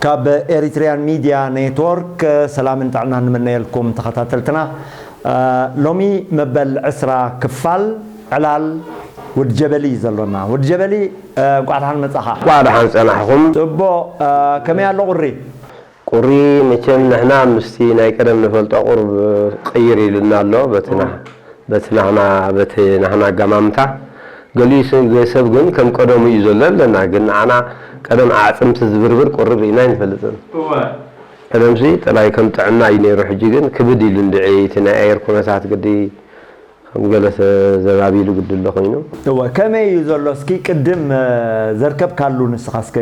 ካብ ኤሪትሪያን ሚድያ ኔትወርክ ሰላምን ጥዕናን ንምነየልኩም ተኸታተልትና። ሎሚ መበል ዕስራ ክፋል ዕላል ወዲ ጀበሊ እዩ ዘሎና። ወዲ ጀበሊ፣ እንቋዕ ደሓን መጻኻ። እንቋዕ ደሓን ጸናሕኹም። ጽቡቕ። ከመይ ኣሎ ቁሪ? ቁሪ መቸም ንሕና ምስቲ ናይ ቀደም ንፈልጦ ቁሩብ ቅይር ኢሉና ኣሎ። በቲ ና-፣ በቲ ናህና፣ በቲ ናህና ኣጋማምታ። ገሊኡ ስ-፣ ገ-፣ ሰብ ግን ከም ቀደሙ እዩ ዘሎ ኣለና። ግን ንዓና ቀደም ኣዕጽምቲ ዝብርብር ቁሪ ርኢና ኣይንፈልጥን። ቀደምሲ ጥራይ ከም ጥዕና እዩ ነይሩ። ሕጂ ግን ክብድ ኢሉ እንድዒ እቲ ናይ ኣየር ኩነታት ግዲ ከም ገለ ተዘባቢሉ ግዲ ኣሎ ኮይኑ። እወ፣ ከመይ እዩ ዘሎ? እስኪ ቅድም፣ እ፣ ዘርከብካሉ ንስኻ እስከ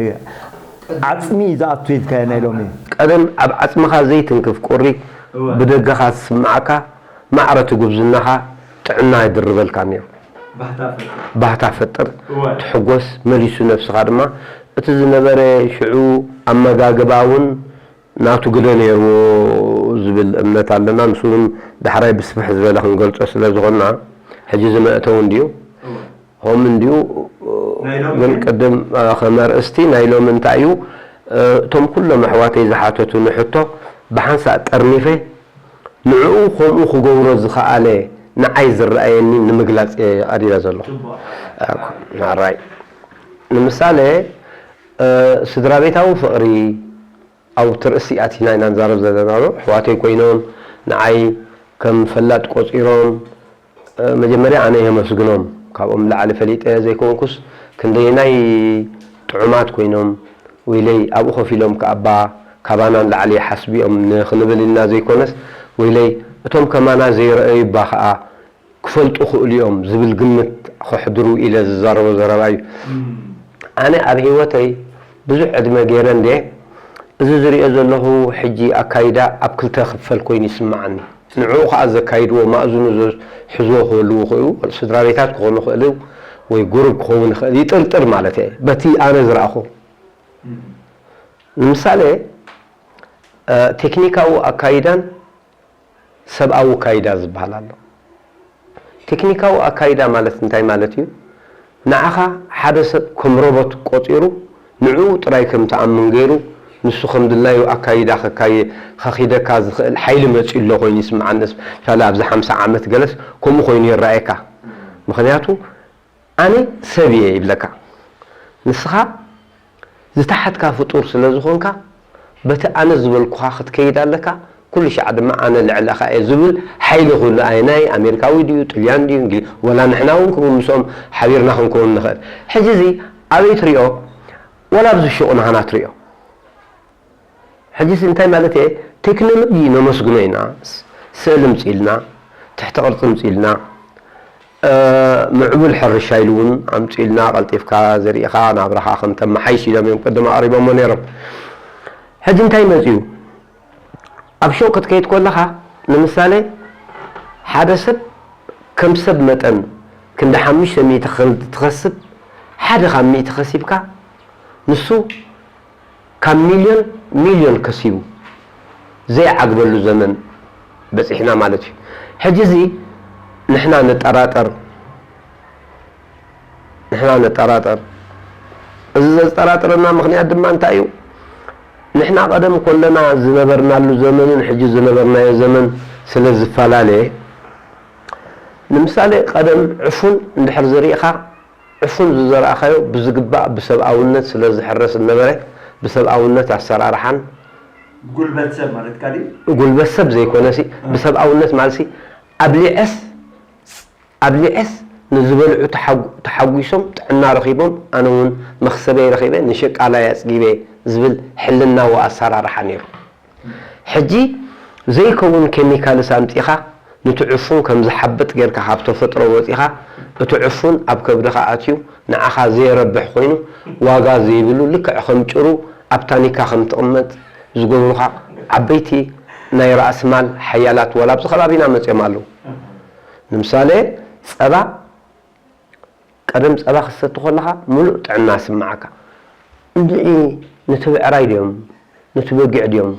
ዓጽሚ ዝኣቱ ኢልካዮ ናይ ሎሚ። ቀደም ኣብ ዓጽምኻ ዘይትንክፍ ቁሪ እወ። ብደገኻ ዝስምዓካ ማዕረ እቲ ጉብዝናኻ ጥዕና ይድርበልካ ነይሩ። ባህታ ፈጥር። ባህታ ፈጥር፣ እወ። ትሕጎስ፣ መሊሱ ነብስኻ ድማ እቲ ዝነበረ ሽዑ ኣመጋግባ እውን ናቱ ግደ ነይርዎ ዝብል እምነት ኣለና። ንሱ እውን ዳሕራይ ብስፍሕ ዝበለ ክንገልጾ ስለ ዝኾንና፣ ሕጂ እዚ መእተዊ እንድዩ። እወ። ሆም እንድዩ፣ ናይ ሎሚ ግን ግን? ቅድም፣ እ፣ ከም ኣርእስቲ ናይ ሎሚ እንታይ እዩ? እ፣ እቶም ኩሎም ኣሕዋተይ ዝሓተቱኒ ሕቶ ብሓንሳእ ጠርኒፈ፣ ንዕኡ ከምኡ ክገብሮ ዝኸኣለ ንዓይ ዝረኣየኒ ንምግላጽ እየ ቀሪበ ዘለኹ። ጽቡቕ። እ፣ ኣራይ። ንምሳሌ፣ እ፣ ስድራ ቤታዊ ፍቕሪ፣ ኣብቲ ርእሲ ኣቲና ኢና ንዛረብ ዘለና፣ ዶ? ኣሕዋተይ ኮይኖም ንዓይ ከም ፈላጥ ቆጺሮም፣ እ፣ መጀመርያ ኣነ የመስግኖም። ካብኦም ንላዕሊ ፈሊጠ ዘይኮንኩስ፣ ክንደየናይ ጥዑማት ኮይኖም፣ ወይለይ ኣብኡ ኮፍ ኢሎም ከኣባ ካባና ንላዕሊ ይሓስቡ እዮም ንኽንብል ኢልና ዘይኮነስ፣ ወይለይ እቶም ከማና ዘይረኣዩ እባ ከኣ ክፈልጡ ክእሉ እዮም ዝብል ግምት ከሕድሩ ኢለ ዝዛረቦ ዘረባ እዩ። እም። ኣነ ኣብ ህይወተይ ብዙሕ ዕድመ ገይረ እንድየ፣ እዚ ዝሪኦ ዘለኹ ሕጂ ኣካይዳ ኣብ ክልተ ክፈል ኮይኑ ይስምዓኒ። ንዕኡ ከኣ ዘካይድዎ፣ ማእዝኑ ዘ-፣ ዝሕዝዎ ክህልዉ ይኽእሉ፣ ስድራ ቤታት ክኾኑ ይኽእሉ፣ ወይ ጉሩብ ክኸውን ይኽእል፣ ይጥርጥር ማለት እየ፣ በቲ ኣነ ዝረኣኹ። እም። ንምሳሌ፣ እ፣ ቴክኒካዊ ኣካይዳን ሰብኣዊ ኣካይዳ ዝበሃል ኣሎ። ቴክኒካዊ ኣካይዳ ማለት እንታይ ማለት እዩ? ንዓኻ ሓደ ሰብ ከም ሮቦት ቆጺሩ፣ ንዕኡ ጥራይ ከም ትኣምን ገይሩ፣ ንሱ ከም ድላዩ ኣካይዳ ከካይ-፣ ከኺደካ ዝኽእል ሓይሊ መጺኡ ኣሎ ኮይኑ ይስምዓኒ። ስፔሻሊ ኣብዚ ሓምሳ ዓመት ገለስ ከምኡ ኮይኑ ይረኣየካ። ምኽንያቱ፣ ኣነ ሰብ እየ ይብለካ። ንስኻ ዝተሓትካ ፍጡር ስለ ዝኾንካ፣ በቲ ኣነ ዝበልኩኻ ክትከይድ ኣለካ፣ ኩሉ ሻዕ ድማ ኣነ ልዕለኻ እየ ዝብል ሓይሊ ኩሉ ኣየናይ ኣሜሪካዊ ድዩ፣ ጥልያን ድዩ፣ እንግሊ-፣ ወላ ንሕና እውን ክብኡ ምስኦም ሓቢርና ክንከውን ንኽእል። ሕጂ እዚ ኣበይ ትሪኦ? ወላ ኣብዚ ሹቕ ናህና ትሪኦ። ሕጂስ እንታይ ማለት እየ? ቴክኖሎጂ ነመስግኖ ኢና። ስ-፣ ስእሊ ምጽኢልና፣ ትሕተ ቅርጺ ምጽኢልና፣ እ፣ ምዕቡል ሕርሻ ኢሉ እውን ኣምጽኢልና፣ ቀልጢፍካ ዘሪእኻ ናብራኻ ከም ተመሓይሽ ኢሎም እዮም ቅድም ኣቕሪቦሞ ነይሮም። ሕጂ እንታይ መጺኡ? ኣብ ሹቕ ክትከይድ ከለኻ፣ ንምሳሌ፣ ሓደ ሰብ ከም ሰብ መጠን ክንዲ ሓሙሽተ ሚእቲ ክኸ-፣ ትኸስብ፣ ሓደ ካብ ሚእቲ ከሲብካ፣ ንሱ ካብ ሚልዮን ሚልዮን ከሲቡ ዘይዓግበሉ ዘመን በጺሕና ማለት እዩ። ሕጂ እዚ ንሕና ንጠራጠር፣ ንሕና ንጠራጠር። እዚ ዘጠራጥረና ምኽንያት ድማ እንታይ እዩ? ንሕና ቀደም ከለና ዝነበርናሉ ዘመንን ሕጂ ዝነበርናዮ ዘመን ስለ ዝፈላለየ፣ ንምሳሌ፣ ቀደም ዕፉን እንድሕር ዘሪእኻ፣ ዕፉን ዝዘራእኻዮ ብዝግባእ ብሰብኣውነት ስለ ዝሕረስ ዝነበረ፣ ብሰብኣውነት ኣሰራርሓን ጉልበት ሰብ ማለትካ ድዩ? ጉልበት ሰብ ዘይኮነሲ፣ እ። ብሰብኣውነት ማለትሲ፣ ኣብሊዐስ፣ ኣብሊዐስ ንዝበልዑ ተሓጉ-፣ ተሓጒሶም ጥዕና ረኺቦም፣ ኣነ እውን መኽሰበይ ረኺበ፣ ንሸቃላይ ኣጽጊበ ዝብል ሕልናዊ ኣሰራርሓ ነይሩ። ሕጂ ዘይከውን ኬሚካልስ ኣምጺኻ ነቲ ዕፉን ከም ዝሓብጥ ጌርካ ካብ ተፈጥሮ ወጺኻ፣ እቲ ዕፉን ኣብ ከብድኻ ኣትዩ ንዓኻ ዘየረብሕ ኮይኑ፣ ዋጋ ዘይብሉ፣ ልክዕ ከም ጭሩ ኣብ ታኒካ ከም ትቕመጥ ዝገብሩኻ ዓበይቲ ናይ ራእሲ ማል ሓያላት ዋላ ኣብዚ ከባቢና መጺኦም ኣለዉ። ንምሳሌ ጸባ፣ ቀደም ጸባ ክትሰቲ ከለኻ ምሉእ ጥዕና ስምዓካ። እንድዒ ነቲ ብዕራይ ድዮም ነቲ በጊዕ ድዮም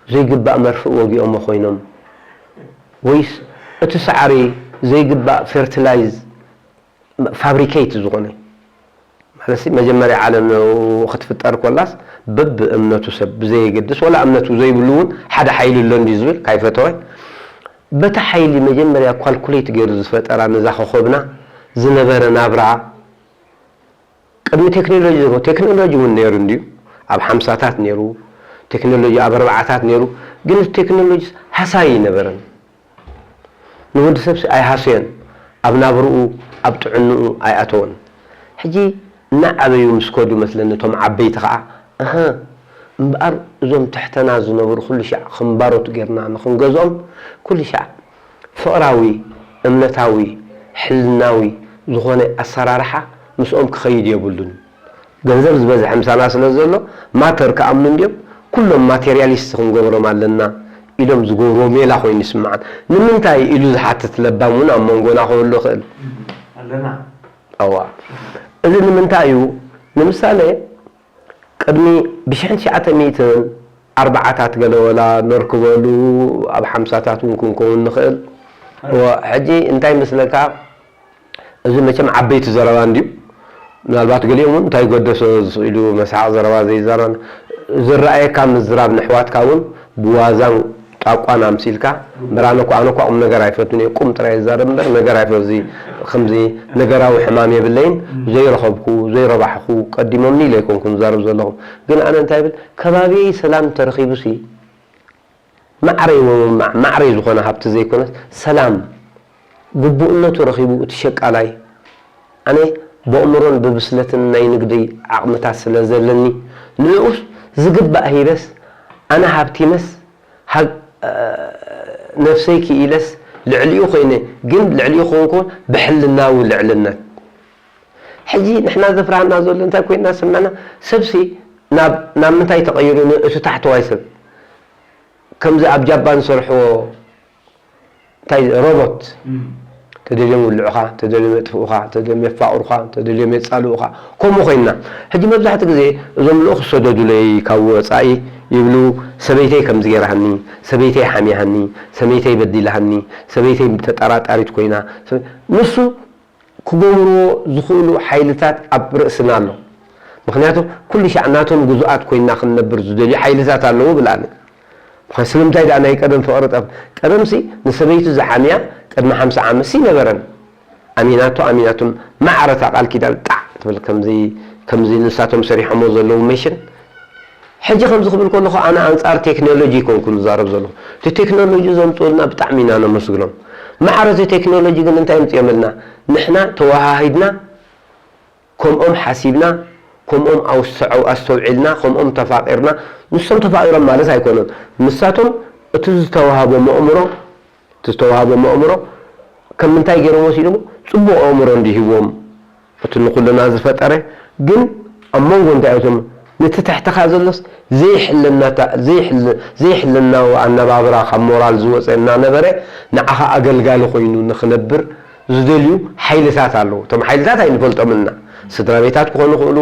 ዘይግባእ መርፍእ ወጊኦሞ ኮይኖም፣ ወይስ እቲ ሳዕሪ ዘይግባእ ፈርቲላይዝ ፋብሪኬት ዝኾነ? ማለት መጀመርያ ዓለም ክትፍጠር ኮላስ በብ እምነቱ ሰብ ብዘየገድስ፣ ወላ እምነቱ ዘይብሉ እውን ሓደ ሓይሊ ኣሎ እንዲ ዝብል ካይፈተወ፣ በቲ ሓይሊ መጀመርያ ኳልኩሌት ገይሩ ዝፈጠራ ነዛ ኮኾብና ዝነበረ ናብራ፣ ቅድሚ ቴክኖሎጂ ዘኮ ቴክኖሎጂ እውን ነይሩ እንድዩ። ኣብ ሓምሳታት ነይሩ ቴክኖሎጂ፣ ኣብ ኣርባዓታት ነይሩ። ግን እቲ ቴክኖሎጂ ሃሳይ ኣይነበረን። ንወዲ ሰብሲ ኣይሃሰዮን። ኣብ ናብርኡ፣ ኣብ ጥዕንኡ ኣይኣተወን። ሕጂ እናዓበዩ ምስ ከዱ መስለኒ እቶም ዓበይቲ ኸዓ፣ እህ፣ እምበኣር እዞም ትሕተና ዝነበሩ ኩሉ ሻዕ ከም ባሮት ጌርና ንኽንገዝኦም ኩሉ ሻዕ ፍቕራዊ፣ እምነታዊ፣ ሕልናዊ ዝኾነ ኣሰራርሓ ምስኦም ክኸይድ የብሉን። ገንዘብ ዝበዝሐ ምሳና ስለ ዘሎ ማተር ክኣምኑ እንድዮም፣ ኩሎም ማቴሪያሊስት ክንገብሮም ኣለና ኢሎም ዝገብርዎ ሜላ ኮይኑ ይስምዓን። ንምንታይ ኢሉ ዝሓትት ለባም እውን ኣብ መንጎና ክህሉ ይኽእል። ኣለና። ኣዋ። እዚ ንምንታይ እዩ? ንምሳሌ ቅድሚ ብሽሕን ትሽዓተ ሚእትን ኣርባዓታት ገለ ወላ ነርክበሉ ኣብ ሓምሳታት እውን ክንከውን ንኽእል። እወ፣ ሕጂ እንታይ ይመስለካ? እዚ መቸም ዓበይቲ ዘረባ እንድዩ። ምናልባት ገሊኦም እውን እንታይ ገደሶ ኢሉ መስሓቕ ዘረባ ዘይዛረብ ዝረኣየካ ምዝራብ ንሕዋትካ እውን ብዋዛን ጣቋን ኣምሲልካ እምበር ኣነ እኮ፣ ኣነ እኳ ቁም ነገር ኣይፈቱን እየ፣ ቁም ጥራይ ይዛረብ እምበር ነገር ኣይፈ-፣ እዚ ከምዚ ነገራዊ ሕማም የብለይን፣ ዘይረኸብኩ፣ ዘይረባሕኹ፣ ቀዲሞምኒ ኢለ ኣይኮንኩን ዝዛረብ ዘለኹ። ግን ኣነ እንታይ ይብል፣ ከባቢየይ ሰላም ተረኺቡሲ፣ ማዕረይ ወመማዕ-፣ ማዕረይ ዝኾነ ሃብቲ ዘይኮነስ፣ ሰላም ግቡእነቱ ረኺቡ እቲ ሸቃላይ፣ ኣነ ብእምሮን ብብስለትን ናይ ንግዲ ዓቕምታት ስለ ዘለኒ፣ ንዕኡስ ዝግባእ ሂበስ፣ ኣነ ሃብቲመስ፣ ሃብ-፣ እ፣ ነፍሰይ ክኢለስ፣ ልዕሊኡ ኮይነ፣ ግን ልዕሊኡ ክኸውን ከውን ብሕልናዊ ልዕልነት። ሕጂ ንሕና ዘፍርሃና ዘሎ እንታይ ኮይና ስምዕና፣ ሰብሲ ናብ፣ ናብ ምንታይ ተቐይሩ ን-፣ እቲ ታሕተዋይ ሰብ? ከምዚ ኣብ ጃፓን ዝሰርሕዎ እንታይ ሮቦት፣ እም። ተደልዮም ይውልዑኻ፣ ተደልዮም የጥፍኡኻ፣ ተደልዮም የፋቕሩኻ፣ ተደልዮም የጻልኡኻ፣ ከምኡ ኮይንና። ሕጂ መብዛሕትኡ ግዜ እዞም ልኡኽ ዝሰደዱለይ ካብ ወጻኢ ይብሉ፣ ሰበይተይ ከምዚ ገይራሃኒ፣ ሰበይተይ ሓሚያሃኒ፣ ሰበይተይ በዲላሃኒ፣ ሰበይተይ ተጠራጣሪት ኮይና፣ ሰበ-፣ ንሱ ክገብርዎ ዝኽእሉ ሓይልታት ኣብ ርእስና ኣሎ። ምኽንያቱ ኩሉ ሻዕ ናቶም ግዙኣት ኮይንና ክንነብር ዝደልዩ ሓይልታት ኣለዉ ብላኒ። ምኽንያቱ ስለምንታይ ደኣ ናይ ቀደም ፍቕሪ ጠፍ-፣ ቀደምሲ ንሰበይቱ ዝሓምያ ቅድሚ ሓምሳ ዓመትሲ ነበረን። ኣሚናቶ፣ ኣሚናቶ፣ ማዕረ እታ ቃል ኪዳን ጣዕ ትብል፣ ከምዚ፣ ከምዚ ንሳቶም ሰሪሖሞ ዘለዉ ሜሽን። ሕጂ ከምዚ ክብል ከለኹ ኣነ ኣንጻር ቴክኖሎጂ ኣይኮንኩን ዝዛረብ ዘለኹ። እቲ ቴክኖሎጂ ዘምጽኡልና ብጣዕሚ ኢና ነመስግኖም። ማዕረ እቲ ቴክኖሎጂ ግን እንታይ ኣምጺኦምልና? ንሕና ተወሃሂድና፣ ከምኦም ሓሲብና፣ ከምኦም ኣውስዐው-፣ ኣስተውዒልና፣ ከምኦም ተፋቒርና፣ ንሶም ተፋቒሮም ማለት ኣይኮነን። ንሳቶም እቲ ዝተዋህቦም ኣእምሮ፣ እቲ ዝተዋህቦም ኣእምሮ ከም ምንታይ ገይሮም ወሲዶሞ? ጽቡቕ ኣእምሮ እንድዩ ሂብዎም። እቲ ንኹልና ዝፈጠረ፣ ግን ኣብ መንጎ እንታይ እቶም ነቲ ትሕትኻ ዘሎስ ዘይሕልናታ-፣ ዘይሕል-፣ ዘይሕልናዊ ኣነባብራ ካብ ሞራል ዝወጸ እናነበረ ንዓኻ ኣገልጋሊ ኮይኑ ንኽነብር ዝደልዩ ሓይልታት ኣለዉ። እቶም ሓይልታት ኣይንፈልጦምን ኢና። ስድራ ቤታት ክኾኑ ይኽእሉ፣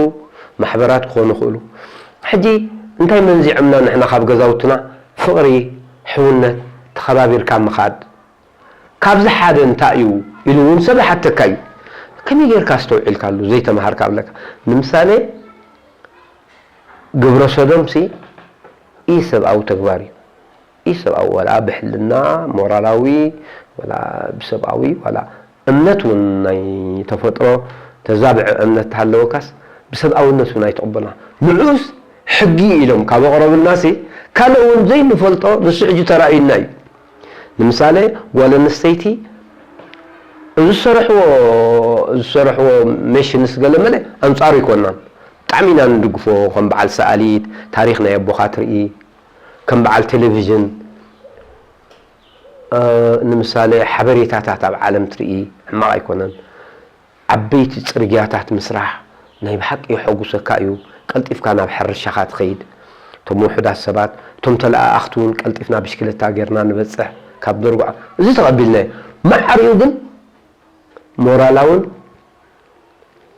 ማሕበራት ክኾኑ ይኽእሉ። ሕጂ እንታይ መንዚዖምና ንሕና ካብ ገዛውትና? ፍቕሪ፣ ሕውነት፣ ተኸባቢርካ ምኻድ። ካብዚ ሓደ እንታይ እዩ ኢሉ እውን ሰብ ይሓተካ እዩ። ከመይ ጌርካ ኣስተውዒልካሉ ዘይተምሃርካ እብለካ። ንምሳሌ ግብረ ሰዶምሲ ኢሰብኣዊ ተግባር እዩ። ኢሰብኣዊ ዋላ ብሕልና ሞራላዊ ዋላ ብሰብኣዊ ዋላ እምነት እውን ናይ ተፈጥሮ ተዛብዐ እምነት ተሃለወካስ ብሰብኣውነት እውን ኣይትቕበላ። ንዑስ ሕጊ ኢሎም ካብ ኣቕረብልናሲ ካልእ እውን ዘይንፈልጦ ንሱ ሕጂ ተራእዩና እዩ። ንምሳሌ ጓል ኣንስተይቲ እዚ ዝሰርሕዎ፣ እዚ ዝሰርሕዎ ሜሽንስ ገለ መለ ኣንጻሩ ኣይኮናን። ብጣዕሚ ኢና ንድግፎ። ከም በዓል ሰኣሊት ታሪኽ ናይ ኣቦኻ ትርኢ፣ ከም በዓል ቴሌቪዥን እ፣ ንምሳሌ ሓበሬታታት ኣብ ዓለም ትርኢ፣ ሕማቕ ኣይኮነን። ዓበይቲ ጽርግያታት ምስራሕ ናይ ብሓቂ የሐጉሰካ እዩ። ቀልጢፍካ ናብ ሕርሻኻ ትኸይድ። እቶም ውሑዳት ሰባት፣ እቶም ተለኣኣኽቲ እውን ቀልጢፍና ብሽክለታ ጌርና ንበጽሕ ካብ ደርጉዓ። እዚ ተቐቢልናዮ። ማዕሪኡ ግን ሞራላውን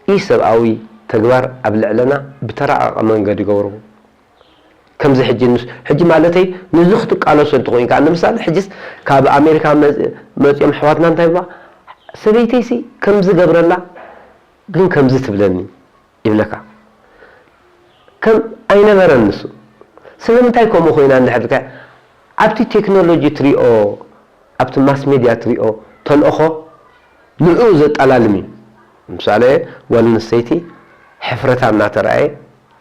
ኢሰብኣዊ ተግባር ኣብ ልዕለና ብተራቐቐ መንገዲ ይገብርዎ። ከምዚ ሕጂ ንስ-፣ ሕጂ ማለተይ ንዚ ክትቃለሶ እንተኾይንካ፣ ንምሳሌ ሕጅስ ካብ ኣሜሪካ መጽ-፣ መጽዮም ኣሕዋትና እንታይ ይብላ? "ሰበይተይሲ ከምዚ ገብረላ፣ ግን ከምዚ ትብለኒ" ይብለካ። ከም ኣይነበረን ንሱ። ስለምንታይ ከምኡ ኮይና እንድሕር ኢልካ፣ ኣብቲ ቴክኖሎጂ ትሪኦ፣ ኣብቲ ማስ ሜድያ ትሪኦ ተልእኾ ንዕኡ ዘጠላልም እዩ። ምሳሌ ጓል ኣንስተይቲ ሕፍረታ እናተረኣየ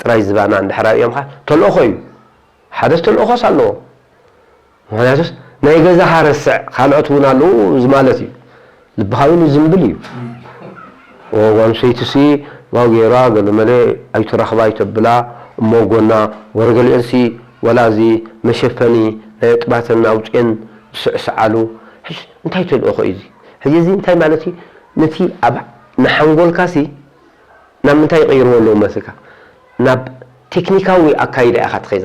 ጥራይ ዝባና እንድሕር ኣርእዮምካ ተልእኾ እዩ። ሓደስ ተልእኾስ ኣለዎ። ምኽንያቱስ ናይ ገዛኻ ረስዕ፣ ካልኦት እውን ኣለዉ እዚ ማለት እዩ። ልብኻ እውን ይዝንብል እዩ። ኦ፣ ጓል ኣንስተይትሲ ዋው ገይራ ገለመለ ኣይትረኽባ ኣይተብላ፣ እሞ ጎና ወረ ገሊአንሲ ወላ እዚ መሸፈኒ ናይ እጥባተን ኣውፅኤን ዝስዕስዓሉ። ሕሽ፣ እንታይ ተልእኾ እዩ እዚ? ሕጂ እዚ እንታይ ማለት እዩ? ነቲ ኣብ ንሓንጎልካሲ ናብ ምንታይ ይቕይርዎ ኣለዉ መስልካ? ናብ ቴክኒካዊ ኣካይዳ ኢኻ ትኸይድ።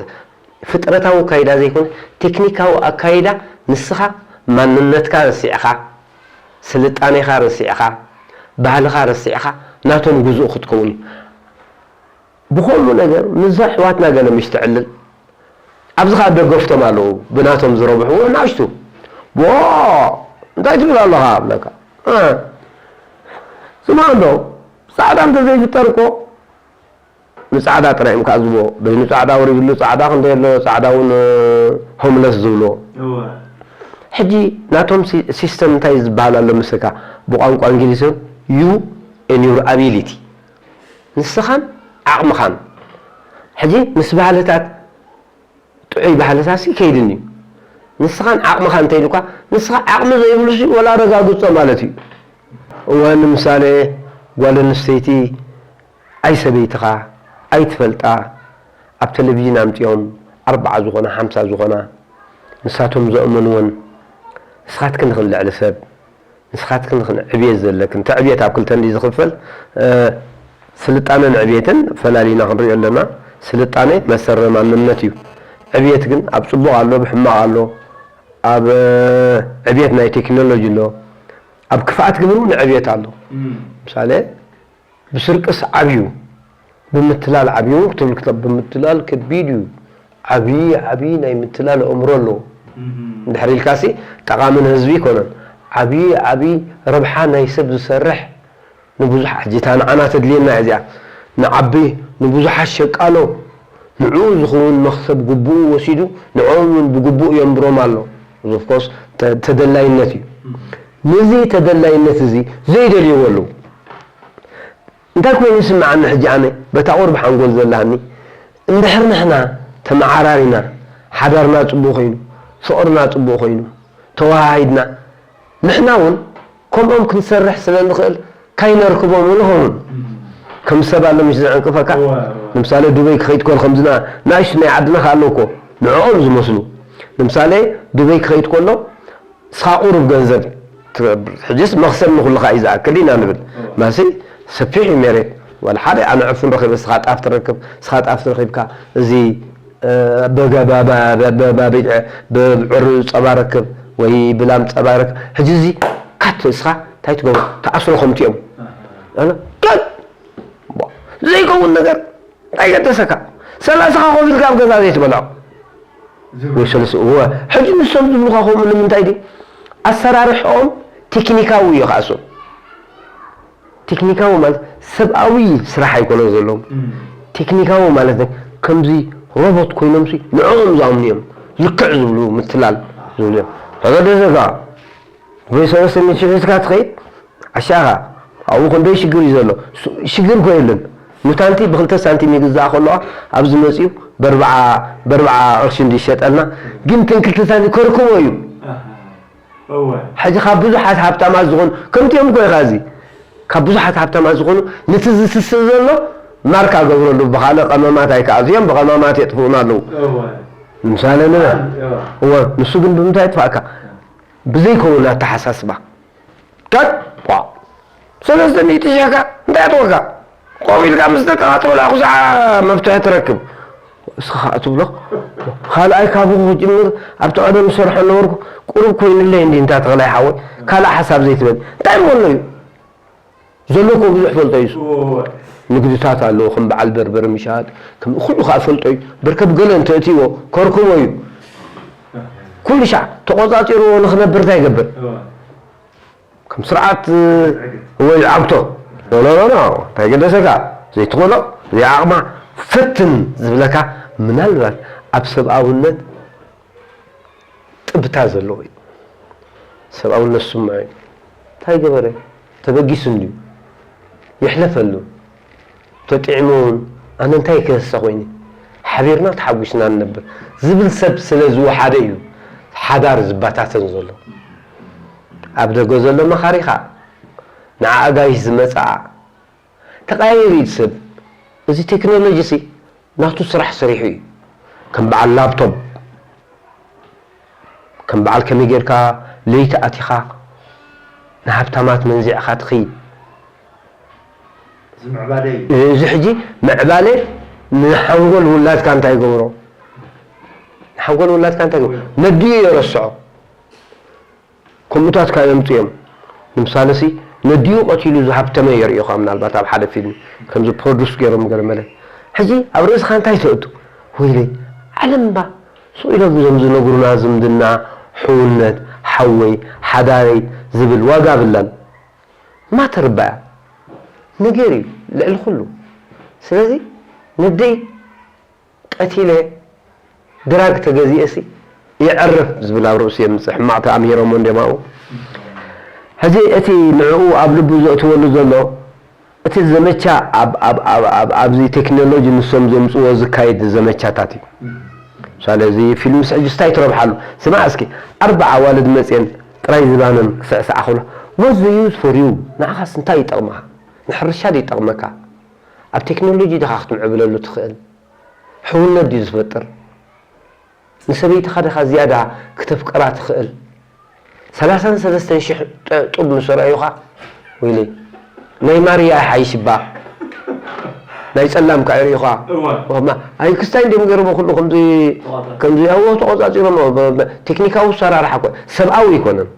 ፍጥረታዊ ኣካይዳ ዘይኮነ ቴክኒካዊ ኣካይዳ፣ ንስኻ ማንነትካ ረሲዕኻ፣ ስልጣኔኻ ረሲዕኻ፣ ባህልኻ ረሲዕኻ ናቶም ግዙእ ክትከውን እዩ። ብኸምኡ ነገር ምስዛ ኣሕዋትና ገለ ምሽ ትዕልል፣ ኣብዚ ኸኣ ደገፍቶም ኣለዉ፣ ብናቶም ዝረብሕዎ ንኣሽቱ። "ዎ፣ እንታይ ትብል ኣለኻ?" እብለካ። እ፣ ስማዕ እንዶ፣ ጻዕዳ እንተ ዘይፍጠር እኮ፣ ንጻዕዳ ጥራይ እዮም ክኣዝዎ። በይኑ ጻዕዳ ወሪድሉ ጻዕዳ ክንደይ ኣሎ፣ ጻዕዳ እውን፣ እ፣ ሆምለስ ዝብልዎ። እወ። ሕጂ ናቶም ሲ-፣ ሲስተም እንታይ ዝበሃል ኣሎ ምስልካ? ብቋንቋ እንግሊዝ፣ you and your ability። ንስኻን ዓቕምኻን። ሕጂ ምስ ባህልታት ጥዑይ ባህልታሲ ከይድን እዩ። ንስኻን ዓቕምኻ እንተይልኳ፣ ንስኻ ዓቕሚ ዘይብሉሲ ወላ ረጋግጾ ማለት እዩ። እወ፣ ንምሳሌ፣ ጓል ኣንስተይቲ ኣይ ሰበይትኻ ኣይትፈልጣ፣ ኣብ ቴሌቪዥን ኣምጺኦም ኣርብዓ ዝኾና፣ ሓምሳ ዝኾና፣ ንሳቶም ዘእመንወን፣ ንስኻትክን ንኽን ልዕሊ ሰብ፣ ንስኻትክን ንኽን ዕብየት ዘለክን፣ እቲ ዕብየት ኣብ ክልተ እንድዩ ዝኽፈል፣ እ፣ ስልጣነን ዕብየትን ፈላሊና ክንሪኦ ኣለና። ስልጣነ መሰረ ማንነት እዩ። ዕብየት ግን ኣብ ጽቡቕ ኣሎ፣ ኣብ ሕማቕ ኣሎ፣ ኣብ፣ እ፣ ዕብየት ናይ ቴክኖሎጂ ኣሎ፣ ኣብ ክፍኣት ግብር እውን ዕብየት ኣሎ። እም። ምሳሌ፣ ብስርቅስ ዓብዩ፣ ብምትላል ዓብዩ ክትብል ክተ-፣ ብምትላል ከቢድ እዩ። ዓብዪ፣ ዓብዪ ናይ ምትላል ኣእምሮ ኣለዎ። እም። እንድሕር ኢልካሲ ጠቓሚ ንህዝቢ ኣይኮነን። ዓብዪ፣ ዓብዪ ረብሓ ናይ ሰብ ዝሰርሕ ንብዙሕ፣ ሕጂ እታ ንዓና ተድልየና እያ እዚኣ። ንዓቢ፣ ንብዙሓት ሸቃሎ፣ ንዕኡ ዝኸውን መኽሰብ ግቡኡ ወሲዱ፣ ንዕኦም እውን ብግቡእ የንብሮም ኣሎ። እዚ ኦፍኮርስ ተ-፣ ተደላይነት እዩ። እም። ነዚ ተደላይነት እዚ ዘይደልይዎ ኣለዉ። እንታይ ኮይኑ ይስምዓኒ ሕጂ ኣነ በታ ቁሩብ ሓንጎል ዘላኒ? እንድሕር ንሕና ተመዓራሪና፣ ሓዳርና ጽቡቕ ኮይኑ፣ ፍቕርና ጽቡቕ ኮይኑ፣ ተወሃሂድና፣ ንሕና እውን ከምኦም ክንሰርሕ ስለ ንኽእል ካይነርክቦም እውን ኸውን። ከም ሰብ ኣሎ ምሽ ዝዕንቅፈካ። እወ፣ እወ። ንምሳሌ ዱበይ ክኸይድ ከሎ ከምዚ ና-፣ ናእሽቱ ናይ ዓድና ከ ኣለዉ እኮ ንዕኦም ዝመስሉ። ንምሳሌ ዱበይ ክኸይድ ከሎ ንስኻ ቁሩብ ገንዘብ ትገብር። ሕጅስ መኽሰብ ንኹልኻ እዩ ዝኣክል ኢና ንብል። እወ። ማሲ ሰፊሕ እዩ ሜሬት። ዋላ ሓደ ኣነ ዕፉን ረኺበ፣ ንስኻ ጣፍ ትረክብ፣ ንስኻ ጣፍ ትረኺብካ፣ እዚ፣ እ፣ በገ-፣ ባ-፣ ባ-፣ ባ-፣ ባ-፣ ብብዕር ጸባ ረክብ ወይ ብላም ጸባ ረክብ። ሕጂ እዚ ካት ንስኻ እንታይ ትገብሮ? ትኣስሮ ከምቲ እዮም። ኣሃ። ኣነ፣ ላል! ዋ፣ ዘይከውን ነገር። እንታይ ገደሰካ? ሰላሳኻ ኮፍ ኢልካ ኣብ ገዛ ዘይትበልዖ። ዝብሉ። ወይ ሰለስተ፣ እወ። ሕጂ ንሶም ዝብሉኻ ከምኡ ንምንታይ ድዩ? ኣሰራርሕኦም ቴክኒካዊ እዩ ከኣ እሱ። ቴክኒካዊ ማለት ሰብኣዊ ስራሕ ኣይኮነን ዘለዎም። እም። ቴክኒካዊ ማለት ግን ከምዚ ሮቦት ኮይኖምሲ ንዕኦም ዝኣምኑ እዮም። ልክዕ ዝብሉ፣ ምትላል ዝብሉ እዮም። ተገደሰካ? ወይ ሰለስተ ሚእቲ ሺሕ ሒዝካ ትኸይድ? ዓሻኻ፣ ኣብኡ ክንደይ ሽግር እዩ ዘሎ? ሱ-፣ ሽግር እኮ የለን። ኑታንቲ ብኽልተ ሳንቲም ይግዛእ ከለዋ፣ ኣብዚ መጺኡ በርብዓ፣ በርብዓ ቅርሺ እንዲ ይሸጠልና፣ ግን እተን ክልተ ሳንቲም ከርክቦ እዩ። ኣሃ። እወ። ሕጂ ካብ ብዙሓት ሃብታማት ዝኾኑ፣ ከምቲኦም እኮ ኢኻ እዚ። ካብ ብዙሓት ሃብታማት ዝኾኑ፣ ነቲ ዝስስእ ዘሎ ማርካ ገብረሉ፣ ብኻልእ ቀመማት ኣይከኣዝዮም፣ ብቐመማት የጥፍኡና ኣለዉ። እወ። ምሳሌ ንበል። እወ። እወ፣ ንሱ ግን ብምንታይ የጥፍኣካ? ብዘይከውን ኣተሓሳስባ። ከት ዋ ሰለስተ ሚእቲ ሸካ እንታይ ኣትወካ? ኮፍ ኢልካ ምስ ደቅኻ ትበልዓ ኩስዓ መፍትሒ ትረክብ። እስኻ ትብሎ ካልኣይ ካብኡ ክጅምር ኣብቲ ቀደም ዝሰርሖ ነበርኩ። ቁሩብ ኮይኑለይ እንዲ እንታ ተኽላይ ሓወይ ካልእ ሓሳብ ዘይትበል እንታይ እሞ ኣሎ እዩ? ዘሎ እኮ ብዙሕ ፈልጦ እዩ። ንግድታት ኣለዎ ከም በዓል በርበረ ምሻጥ ከም ኩሉ ከዓ ፈልጦ እዩ። በርከብ ገለ እንተእትዎ ከርክቦ እዩ። ኩሉ ሻዕ ተቆፃፂርዎ ንክነብር እንታይ ይገብር? ከም ስርዓት ወይ ዓግቶ ኖኖኖኖ እንታይ ገደሰካ? ዘይትኽእሎ ዘይዓቕማ ፈትን ዝብለካ ምናልባት ኣብ ሰብኣውነት ጥብታ ዘለዎ እዩ። ሰብኣውነት ስምዖ እዩ። እንታይ ገበረ? ተበጊሱ እንድዩ። ይሕለፈሉ። ተጥዒሙ እውን ኣነ እንታይ ክህሰ ኮይኒ? ሓቢርና ተሓጒስና ንነብር ዝብል ሰብ ስለ ዝወሓደ እዩ ሓዳር ዝበታተን ዘሎ። ኣብ ደገ ዘሎ መኻሪኻ ንዓ ኣጋይሽ ዝመጽኣ ተቐያይሩ እዩ ሰብ። እዚ ቴክኖሎጂ ሲ ናቱ ስራሕ ሰሪሑ እዩ። ከም በዓል ላፕቶፕ ከም በዓል ከመይ ጌርካ ለይቲ ኣቲኻ ንሃብታማት መንዚዕኻ ትኽይድ። እዚ ምዕባለ እዩ። እዚ ሕጂ ምዕባለ ንሓንጎል ውላድካ እንታይ ይገብሮ? ንሓንጎል ውላድካ እንታይ ይገብሮ? ነዲኡ የረስዖ። ከምኡታት ካብ የምፅኦም ንምሳሌ ሲ ነዲኡ ቀቲሉ ዝሃብተመ የርእዩኻ ምናልባት ኣብ ሓደ ፊልም ከምዚ ፕሮዱስ ገይሮም ገለ መለ ሕጂ ኣብ ርእስኻ እንታይ ተእቱ ወይለይ ዓለም እባ ስቕ ኢሎም እዞም ዝነግሩና ዝምድና ሕውነት ሓወይ ሓዳረይ ዝብል ዋጋ ብላን ማተር እባ እያ ነገር እዩ ልዕሊ ኩሉ ስለዚ ነደይ ቀቲለ ድራግ ተገዚኤሲ የዕርፍ ዝብል ኣብ ርእሱ የምፅእ ሕማቕ ተኣምሂሮሞ እንዲዮም ኣብኡ ሕዚ እቲ ንዕኡ ኣብ ልቡ ዘእትወሉ ዘሎ እቲ ዘመቻ ኣብዚ ቴክኖሎጂ ንሶም ዘምፅዎ ዝካየድ ዘመቻታት እዩ ምሳሌ እዚ ፊልምስ ሕጂ ስታይ ትረብሓሉ ስማዕ እስኪ ኣርባዓ ኣዋልድ መፅየን ጥራይ ዝባነን ክስዕስዓ ከሎ what the use for you ንዓኻስ እንታይ ይጠቕምኻ ንሕርሻ ዶ ይጠቕመካ ኣብ ቴክኖሎጂ ዲኻ ክትምዕብለሉ ትኽእል ሕውነት ድዩ ዝፈጥር ንሰበይትኻ ዲኻ ዝያዳ ክተፍቅራ ትኽእል ሰላሳን ሰለስተን ሽሕ ጡብ ምስ ረኣዩኻ ወይለይ ናይ ማርያ ይሓይሽ እባ ናይ ጸላም ከዓ ይርእዩኻ ኣይ ክስታይ እንዲም ገይሮሞ ኩሉ ከምዚ ከምዚ ኣዎ ተቆጻጺሮሞ ቴክኒካዊ ኣሰራርሓ እኮ ሰብኣዊ ኣይኮነን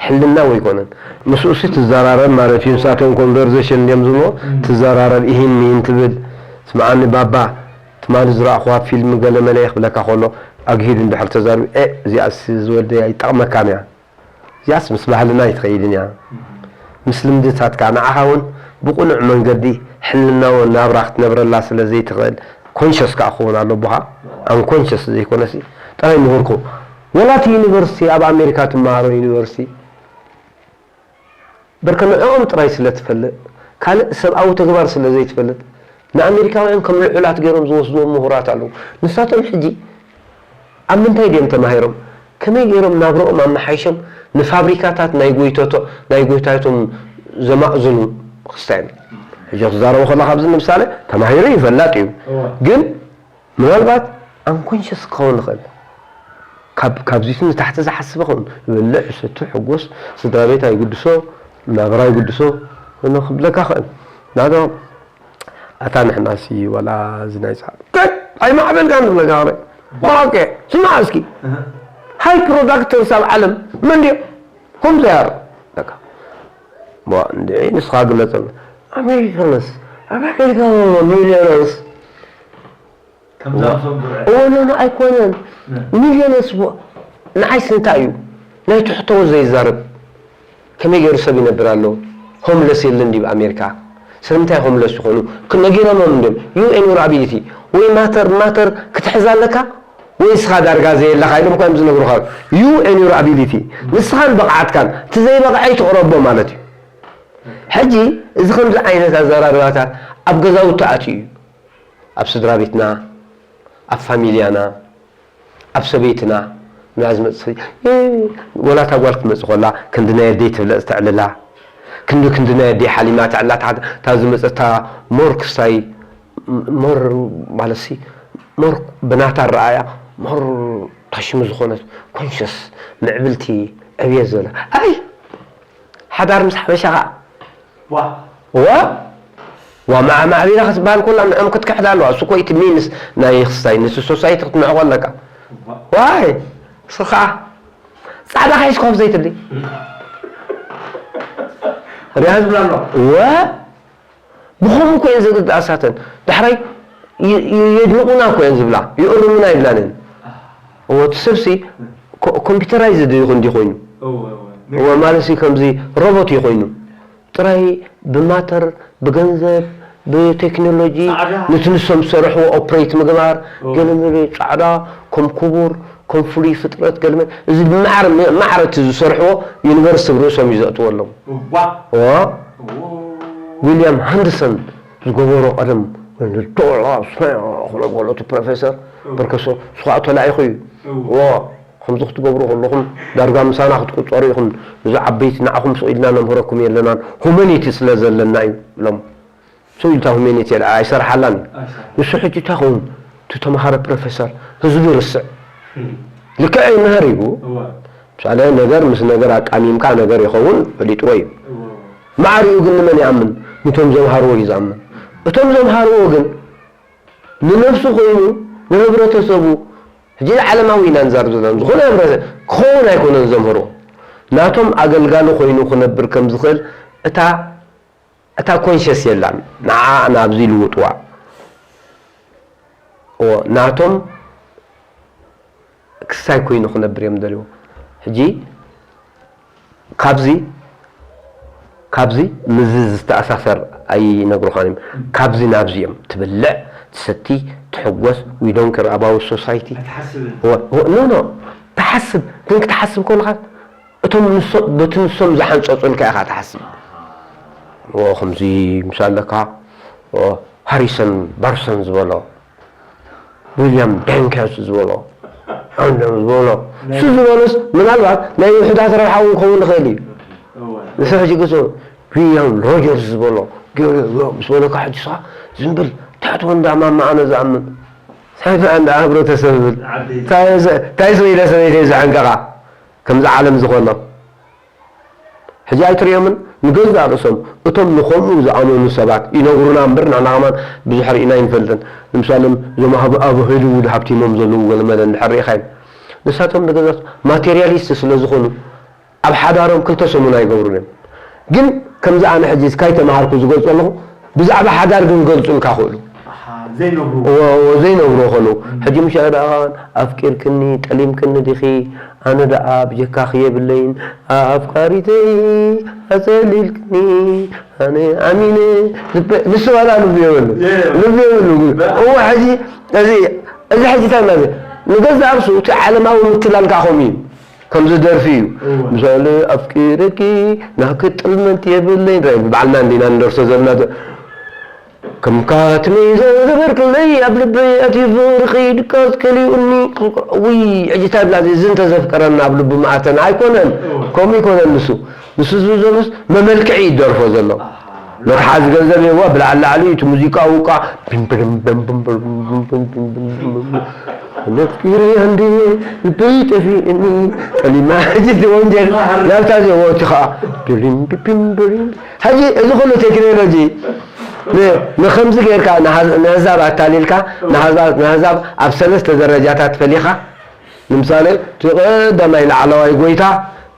ሕልናዊ ኣይኮነን ምስኡሲ ትዘራረብ ማለት እዩ ንሳቶም ኮንቨርሴሽን እንዲም ዝብሎ ትዘራረብ ኢሂን ሚሂን ትብል ስምዓኒ ባባ ትማሊ ዝረኣኹዋ ፊልም ገለ መለ ክብለካ ከሎ ኣግሂዱ እንድሕር ተዛሪቡ ኤእ እዚኣስ ዝወደይ ኣይጠቕመካን እያ እዚኣስ ምስ ባህልና ኣይትኸይድን እያ ምስ ልምድታትካ ንዓኻ እውን ብቕኑዕ መንገዲ ሕልናዎ ናብራ ክትነብረላ ስለ ዘይትኽእል ኮንሸስ ከዓ ክኸውን ኣለቦኻ ኣንኮንሸስ ዘይኮነሲ ጥራይ ምሁርኩ ወላ እቲ ዩኒቨርሲቲ ኣብ ኣሜሪካ ትመሃሮ ዩኒቨርሲቲ በርከ ንዕኦም ጥራይ ስለ ትፈልጥ ካልእ ሰብኣዊ ተግባር ስለ ዘይትፈልጥ ንኣሜሪካውያን ከም ልዑላት ገይሮም ዝወስድዎም ምሁራት ኣለዉ ንሳቶም ሕጂ ኣብ ምንታይ ድዮም ተማሂሮም ከመይ ገይሮም ናብርኦም ኣመሓይሾም ንፋብሪካታት ናይ ጎይቶቶ ናይ ጎይታቶም ዘማእዝኑ ክስታይ ሕጂ ክዛረቡ ከላ ካብዚ ንምሳሌ ተማሂሩ እዩ ፈላጥ እዩ ግን ምናልባት ኣንኮንሽስ ክኸውን ይኽእል ካብ ካብዚቱ ንታሕቲ ዝሓስበ ኸውን ይበልዕ ይሰቱ ሕጎስ ስድራ ቤት ኣይግድሶ ናብራ ይግድሶ ክብለካ ኽእል ናዶ ኣታ ንሕናሲ ወላ እዚ ናይ ፃ ኣይማዕበልካን ዝብለካ ኽረ ባቄ ስማዕ እስኪ ሃይ ፕሮዳክተርስ ኣብ ዓለም መን ድዮ ከምዚ ያር እንድዒ ንስኻ ግለፀሉ ኣሜሪካንስ ኣብ ኣሜሪካ ሚሊዮነርስ እወ ኖ ኖ ኣይኮነን ሚሊዮነርስ ንዓይስ እንታይ እዩ ናይ ትሕተዎ ዘይዛረብ ከመይ ገይሩ ሰብ ይነብር ኣሎ ሆምለስ የለን ዲብ ኣሜሪካ ስለምንታይ ሆምለስ ይኾኑ ነጊሮሞም እንዲም you and your ability ወይ ማተር ማተር ክትሕዝ ኣለካ ወይ ንስኻ ዳርጋ ዘየለኻ ኢሎም እኳ እዮም ዝነግሩኻ you and your ability ንስኻን ብቕዓትካን እቲ ዘይበቕዐ ይትቕረቦ ማለት እዩ ሕጂ እዚ ከምዚ ዓይነት ኣዘራርባታት ኣብ ገዛውቲ ኣትዩ እዩ ኣብ ስድራ ቤትና ኣብ ፋሚልያና ኣብ ሰበይትና ምና ዝመፅእ ወላ እታ ጓል ክትመፅእ ከላ ክንዲ ናይ ኣደይ ትብለፅ ተዕልላ ክንዲ ክንዲ ናይ ኣደይ ሓሊማ ተዕላ እታ ዝመፀታ ሞር ክስታይ ሞር ማለትሲ ሞር ብናታ ረኣያ ሞር ታሽሙ ዝኾነት ኮንሽስ ምዕብልቲ ዕብየት ዝበለ ኣይ ሓዳር ምስ ሓበሻ ከዓ ዋ ዋ ዋ ማዕቢላ ክትበሃል ኮላ ንዕም ክትክሕዳ ኣለዋ። እሱ እኮ እቲ ሚንስ ናይ ክስታይ ንሱ ሶሳይቲ ክትምዕቆ ኣለካ። ዋይ ስኻ ጻዕዳ ካይሽ ኮፍ ዘይትብሊ ሪያ ዝብላ ኣሎ። ወ ብኸምኡ እኮ እየን ዘግድኣሳተን። ዳሕራይ ይ- ይ- የድንቑና እኮ እየን ዝብላ፣ ይእርሙና ይብላን እየን። እዎ፣ እቲ ሰብሲ ኮ- ኮምፒውተራይዝድ ይኹን እንዲ ኮይኑ። እዎ፣ እዎ። እዎ፣ ማለት ሲ ከምዚ ሮቦት እዩ ኮይኑ። ጥራይ ብማተር፣ ብገንዘብ፣ ብቴክኖሎጂ ጻዕዳ። ነቲ ንሶም ዝሰርሕዎ ኦፕሬት ምግባር፣ እዎ። ገለ መለ ጻዕዳ፣ ከም ክቡር፣ ከም ፍሉይ ፍጥረት፣ ገለ መለ፣ እዚ ብማዕረ፣ ማዕረ እቲ ዝሰርሕዎ ዩኒቨርስ ብርእሶም እዩ ዘእትወሎም። እዋ። እዎ። እዎ። ዊልያም ሃንድሰን ዝገበሮ ቀደም ዶላ ስነ ክለብ ከሎ እቲ ፕሮፌሰር እዎ። በርከሶ ስኻዕ ተላኢኹ እዩ። እዎ። እዎ። ከምዚ ክትገብሩ ከለኹም ዳርጋ ምሳና ክትቁጸሩ ኢኹም። እዚ ዓበይቲ ንዓኹም ስቕ ኢልና ነምህረኩም የለናን። ሁማኒቲ ስለ ዘለና እዩ ኢሎም። ስቕ ኢልታ ሁማኒቲ የለ ኣይሰርሓላን። ኣይሰርሓን። ንሱ ሕጂ እንታይ ኸውን? እቲ ተምሃረ ፕሮፌሰር ህዝቢ ይርስዕ። እም። ልክዕ ይምህር እዩ። እዎ። ምሳሌ ነገር ምስ ነገር ኣቃሚምካ ነገር ይኸውን ፈሊጥዎ እዩ። እዎ። ማዕሪኡ ግን ንመን ይኣምን? ንቶም ዘምሃርዎ እዩ ዝኣምን። እቶም ዘምሃርዎ ግን ንነፍሱ ኮይኑ ንህብረተሰቡ ሕጂ ዓለማዊ ኢና ንዛረብ ዘለና። ዝኾነ ህብረተ ክኸውን ኣይኮነን ዘምህሮ። ናቶም ኣገልጋሊ ኮይኑ ክነብር ከም ዝኽእል እታ እታ ኮንሸስ የላን። ንዓ ናብዚ ልውጥዋ። እዎ፣ ናቶም ክሳይ ኮይኑ ክነብር እዮም ደልዎ። ሕጂ ካብዚ ካብዚ ምስዚ ዝተኣሳሰር ኣይነግሩኻን እዮም። ካብዚ ናብዚ እዮም ትብልዕ፣ ትሰቲ፣ ትሕጎስ፣ we don't care about society። ኣይትሓስብን። እዎ፣ እዎ፣ no no፣ ትሓስብ ግን ክትሓስብ ከለኻ እቶም ንሶ- በቲ ንሶም ዝሓንጸጹልካ ኢኻ ትሓስብ። እዎ፣ ከምዚ ምሳለካ እዎ፣ ሃሪሰን ባርሰን ዝበሎ ዊልያም ቤንከርስ ዝበሎ ኣንደም ዝበሎ እሱ ዝበሎስ ምናልባት ናይ ውሕዳት ረብሓ እውን ክኸውን ይኽእል እዩ። እወ። ንሱ ሕጂ ግጹ ዊልያም ሮጀርስ ዝበሎ ገለ ምስ በለካ ሕጂ ስኻ ዝም ብል ትሕቲ ወንዳ ማማ ኣነ ዝኣምን ሳይፈ እንዳ ህብረተሰብ ብል ዓበይቲ። ታይ ዘ- ታይ ስበይለ ሰበይተይ ዝዓንቀቓ ከምዚ ዓለም ዝኾኖ ሕጂ ኣይትርእዮምን? ንገዛእ ርእሶም እቶም ንኸምኡ ዝኣመኑ ሰባት ይነግሩና እምበር ንሕና ከማን ብዙሕ ርኢና ኣይንፈልጥን። ንምሳሌ እዞም ኣብ ኣብ ሆሊውድ ሃብቲሞም ዘለዉ ገለመለ እንድሕር ርኢኻዮም ንሳቶም ንገዛእ ማቴርያሊስት ስለ ዝኾኑ ኣብ ሓዳሮም ክልተ ሰሙን ኣይገብሩን እዮም። ግን ከምዚ ኣነ ሕጂ ካይተምሃርኩ ዝገልጾ ኣለኹ ብዛዕባ ሓዳር ግን ክገልጹልካ ክእሉ። ኣሓ፣ ዘይነግሩ። እዎ፣ እዎ፣ ዘይነግሩ ከለዉ። ሕጂ ምሻ ደኣ ኣፍቂርክኒ፣ ጠሊምክኒ ዲኺ? ኣነ ደኣ ብጀካኺ የብለይን፣ ኣፍቃሪተይ ኣጸሊልክኒ፣ ኣነ ኣሚነ፣ ልበ-፣ ንሱ ዋላ ልቡ የብሉ። የብሉ። ልቡ የብሉ። በቃ። እዎ፣ ሕጂ፣ እዚ፣ እዚ ሕጂ እንታይ ማለት እዩ? ንገዛእ ርእሱ እቲ ዓለማዊ ምትላል ከኣ ከምኡ እዩ። ከምዚ ደርፊ እዩ። እወ። ምሳሌ ኣፍቂረኪ ናኪ ጥልመት የብለይን። ራይ፣ ባዕልና እንዲና ንደርሶ ዘለና ተ-፣ ከም ካትመይ ዘገበርክለይ ኣብ ልበይ ኣትዩ ፍቕርኺ ድቃስ ከሊኡኒ። ውይ፣ ሕጂ እንታይ ብላ እዚ እንተዘፍቀረና ኣብ ልቡ መኣተና ኣይኮነን። እወ። ከምኡ ይኮነን ንሱ። ንሱ ዝብል ዘሎስ መመልክዒ ይደርፎ ዘሎ። ኣሃ። መትሓዚ ገንዘብ የዋ ብላዕሊ ላዕሊ እቲ ሙዚቃ ውቃ ቢም ብርም ብም ብም ብርም ብም ብም ብም ብም ብም ነፍቂረ እንዴ ልበይ ጠፊእኒ ጠሊማ ሕጂ እቲ ወንጀል ናብታ ዘወቲ ኸዓ ብሪም ብሪም ብሪም ሕጂ እዚ ኩሉ ቴክኖሎጂ ን- ንኸምዚ ጌርካ ንሃዝ- ንህዛብ ኣታሊልካ ንሃዛ- ንህዛብ ኣብ ሰለስተ ደረጃታት ፈሊኻ ንምሳሌ እቲ ቀዳማይ ላዕለዋይ ጎይታ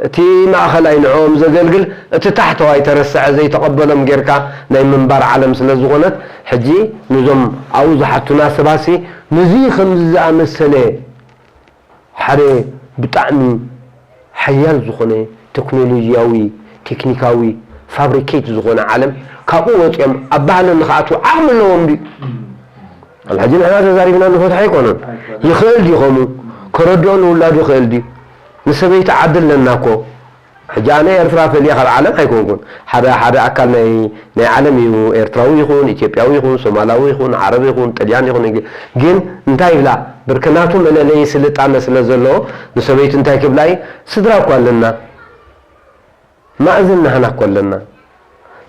እቲ ማእኸላይ ንዕኦም ዘገልግል እቲ ታሕተዋይ ተረስዐ ዘይተቐበሎም ጌርካ ናይ ምንባር ዓለም ስለ ዝኾነት ሕጂ ንዞም ኣብኡ ዝሓቱና ሰባሲ ንዚ ከምዚ ዝኣመሰለ ሓደ ብጣዕሚ ሓያል ዝኾነ ቴክኖሎጂያዊ ቴክኒካዊ ፋብሪኬት ዝኾነ ዓለም ካብኡ ወፂኦም ኣብ ባህሊ ንኽኣትዉ ዓቕሚ ኣለዎም ድዩ? ሕጂ ንሕና ተዛሪብና ንፈትሖ ኣይኮነን። ይኽእል ድዩ ከምኡ? ከረድኦ ንውላዱ ይኽእል ድዩ? ንሰበይቲ ዓዲ ኣለና እኮ። ሕጂ ኣነ ኤርትራ ፈልየ ካብ ዓለም ኣይኮንኩን። ሓደ ሓደ ኣካል ናይ ናይ ዓለም እዩ። ኤርትራዊ ይኹን፣ ኢትዮጵያዊ ይኹን፣ ሶማላዊ ይኹን፣ ዓረብ ይኹን፣ ጥልያን ይኹን፣ እንግ- ግን እንታይ ይብላ? ብርክ ናቱ መለለዪ ስልጣነ ስለ ዘለዎ ንሰበይቲ እንታይ ክብላ እዩ? ስድራ እኮ ኣለና። ማእዝን ናህና እኮ ኣለና።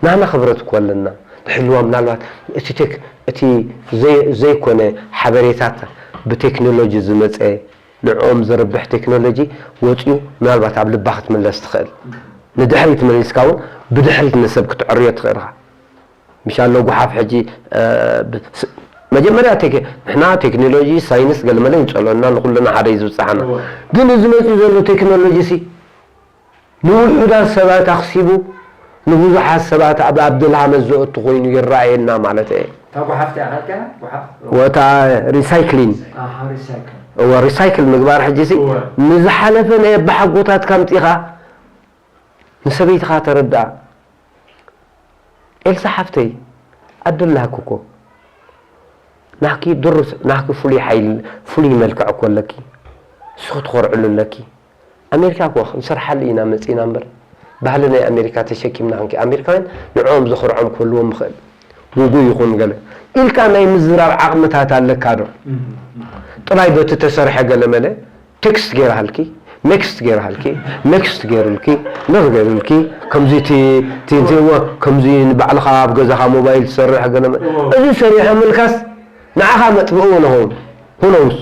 ናህና ክብረት እኮ ኣለና። ንሕልዋ ምናልባት እቲ ቴክ- እቲ ዘይ- ዘይኮነ ሓበሬታት ብቴክኖሎጂ ዝመጸ ንዕኦም ዘርብሕ ቴክኖሎጂ ወፂኡ ምናልባት ኣብ ልባ ክትምለስ ትኽእል። ንድሕሪት መሊስካ እውን ብድሕሪት ንሰብ ክትዕርዮ ትኽእል ኢኻ። ምሻሎ ጓሓፍ ሕጂ መጀመርያ ንሕና ቴክኖሎጂ ሳይንስ ገለመለ ይፀልኦና ንኩልና ሓደ እዩ ዝብፅሓና። ግን እዚ መፅኡ ዘሎ ቴክኖሎጂ ሲ ንውሑዳት ሰባት ኣኽሲቡ ንብዙሓት ሰባት ኣብ ኣብደልሃመት ዘእቱ ኮይኑ ይረኣየና ማለት እየ። እታ ጓሓፍ እቲኣ ካልካ ጓሓፍ? ወታ ሪሳይክሊን። ኣሃ፣ ሪሳይክል። እወ፣ ሪሳይክል ምግባር ሕጂ ሲ እወ። ንዝሓለፈ ናይ ኣባሓጎታት ካምፂኻ ንሰበይትኻ ተረድኣ። ኤልሳ ሓፍተይ፣ ኣደ ኣላኪ እኮ። ናህኪ ድሩት፣ ናህኪ ፍሉይ ሓይል፣ ፍሉይ መልክዕ እኮ ኣለኪ። ንስኺ ትኾርዕሉ ኣለኪ። ኣሜሪካ እኮ ክንሰርሓሉ ኢና መፂና እምበር፣ ባህሊ ናይ ኣሜሪካ ተሸኪምና ክንኪ ኣሜሪካውያን ንዕኦም ዘኽርዖም ክህልዎም ይኽእል። ውጉ ይኹን ገለ ኢልካ ናይ ምዝራብ ዓቕምታት ኣለካ ዶ? ጥራይ በቲ ተሰርሐ ገለ መለ ቴክስት ገይርሃልኪ፣ ኔክስት ገይርሃልኪ፣ ኔክስት ገይሩልኪ፣ ነኽ ገይሩልኪ፣ ከምዚ እቲ እቲ እቲ እዎ፣ ከምዚ ንባዕልኻ ኣብ ገዛኻ ሞባይል ትሰርሕ ገለ መ-፣ እዎ። እዚ ሰሪሖምልካስ ንዓኻ መጥፍእዎ ንኸውን። ሁኖውስ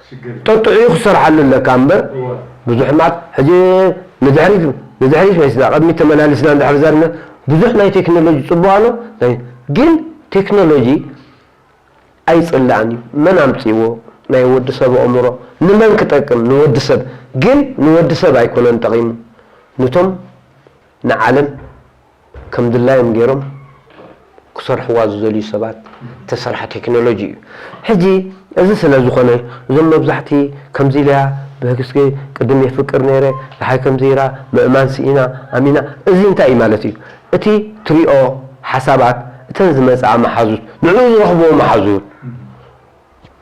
ሽግር። ጠጥዑ ክሰርሓሉ ኣለካ እምበር እዎ። ብዙሕ ማት ሕጂ ንድሕሪት ንድሕሪት መሲና ቅድሚት ተመላሊስና እንድሕር ዘርና ብዙሕ ናይ ቴክኖሎጂ ጽቡቕ ኣሎ። ናይ ግን ቴክኖሎጂ ኣይጽላእን እዩ። መን ኣምጺዎ? ናይ ወዲ ሰብ ኣእምሮ ንመን ክጠቅም? ንወዲ ሰብ። ግን ንወዲ ሰብ ኣይኮነን ጠቒሙ። ንቶም ንዓለም ከም ድላዮም ገይሮም ክሰርሕዋ ዝደልዩ ሰባት ተሰርሐ ቴክኖሎጂ እዩ። ሕጂ እዚ ስለ ዝኾነ እዞም መብዛሕቲ ከምዚ ኢለያ ብህግስቲ ቅድም የፍቅር ነይረ፣ ደሓይ ከምዚ ኢራ ምእማን ስኢና ኣሚና፣ እዚ እንታይ እዩ ማለት እዩ? እቲ ትሪኦ ሓሳባት እተን ዝመጽኣ መሓዙት ንዕኡ ዝረኽብዎ መሓዙት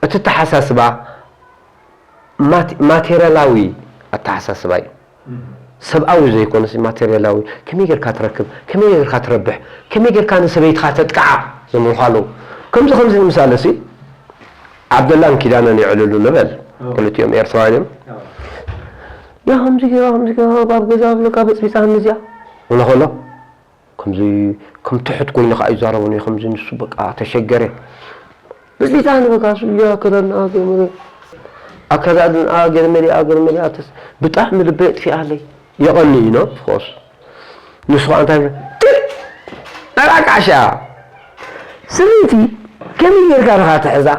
እቲ ተሓሳስባ ማት-፣ ማቴሪያላዊ ኣተሓሳስባ እዩ። ሰብኣዊ ዘይኮነስ ማቴሪያላዊ ከመይ ጌርካ ትረክብ፣ ከመይ ጌርካ ትረብሕ፣ ከመይ ጌርካ ንሰበይትኻ ተጥቅዓ ዘምልኹ ኣለዉ። ከምዚ ከምዚ ንምሳለ ሲ ዓብደላን ኪዳነን የዕልሉ ንበል። ክልቲኦም ኤርትራውያን እዮም። ያ ከምዚ ገይራ ከምዚ ገይራ ኣብ ገዛ ኣለካ በፅቢፃ ንዚኣ ንኸሎ ከምዚ ከም ትሑት ኮይኑ ከዓ ይዛረቡ ነይ ከምዚ ንሱ በቃ ተሸገረ። ብፅቢፃ ንበካ ሱ ኣከዳድና ገርመለ ኣከዳድና ገርመለ ገርመለ ኣተስ ብጣዕሚ ልበ የጥፊኣለይ። የቐኒ እዩ ኖ ፎስ ንሱ ከዓ እንታይ ይብል? ትል! ጠራቃሻ! ስምይቲ ከመይ ጌርካ ኢኻ ትሕዛ?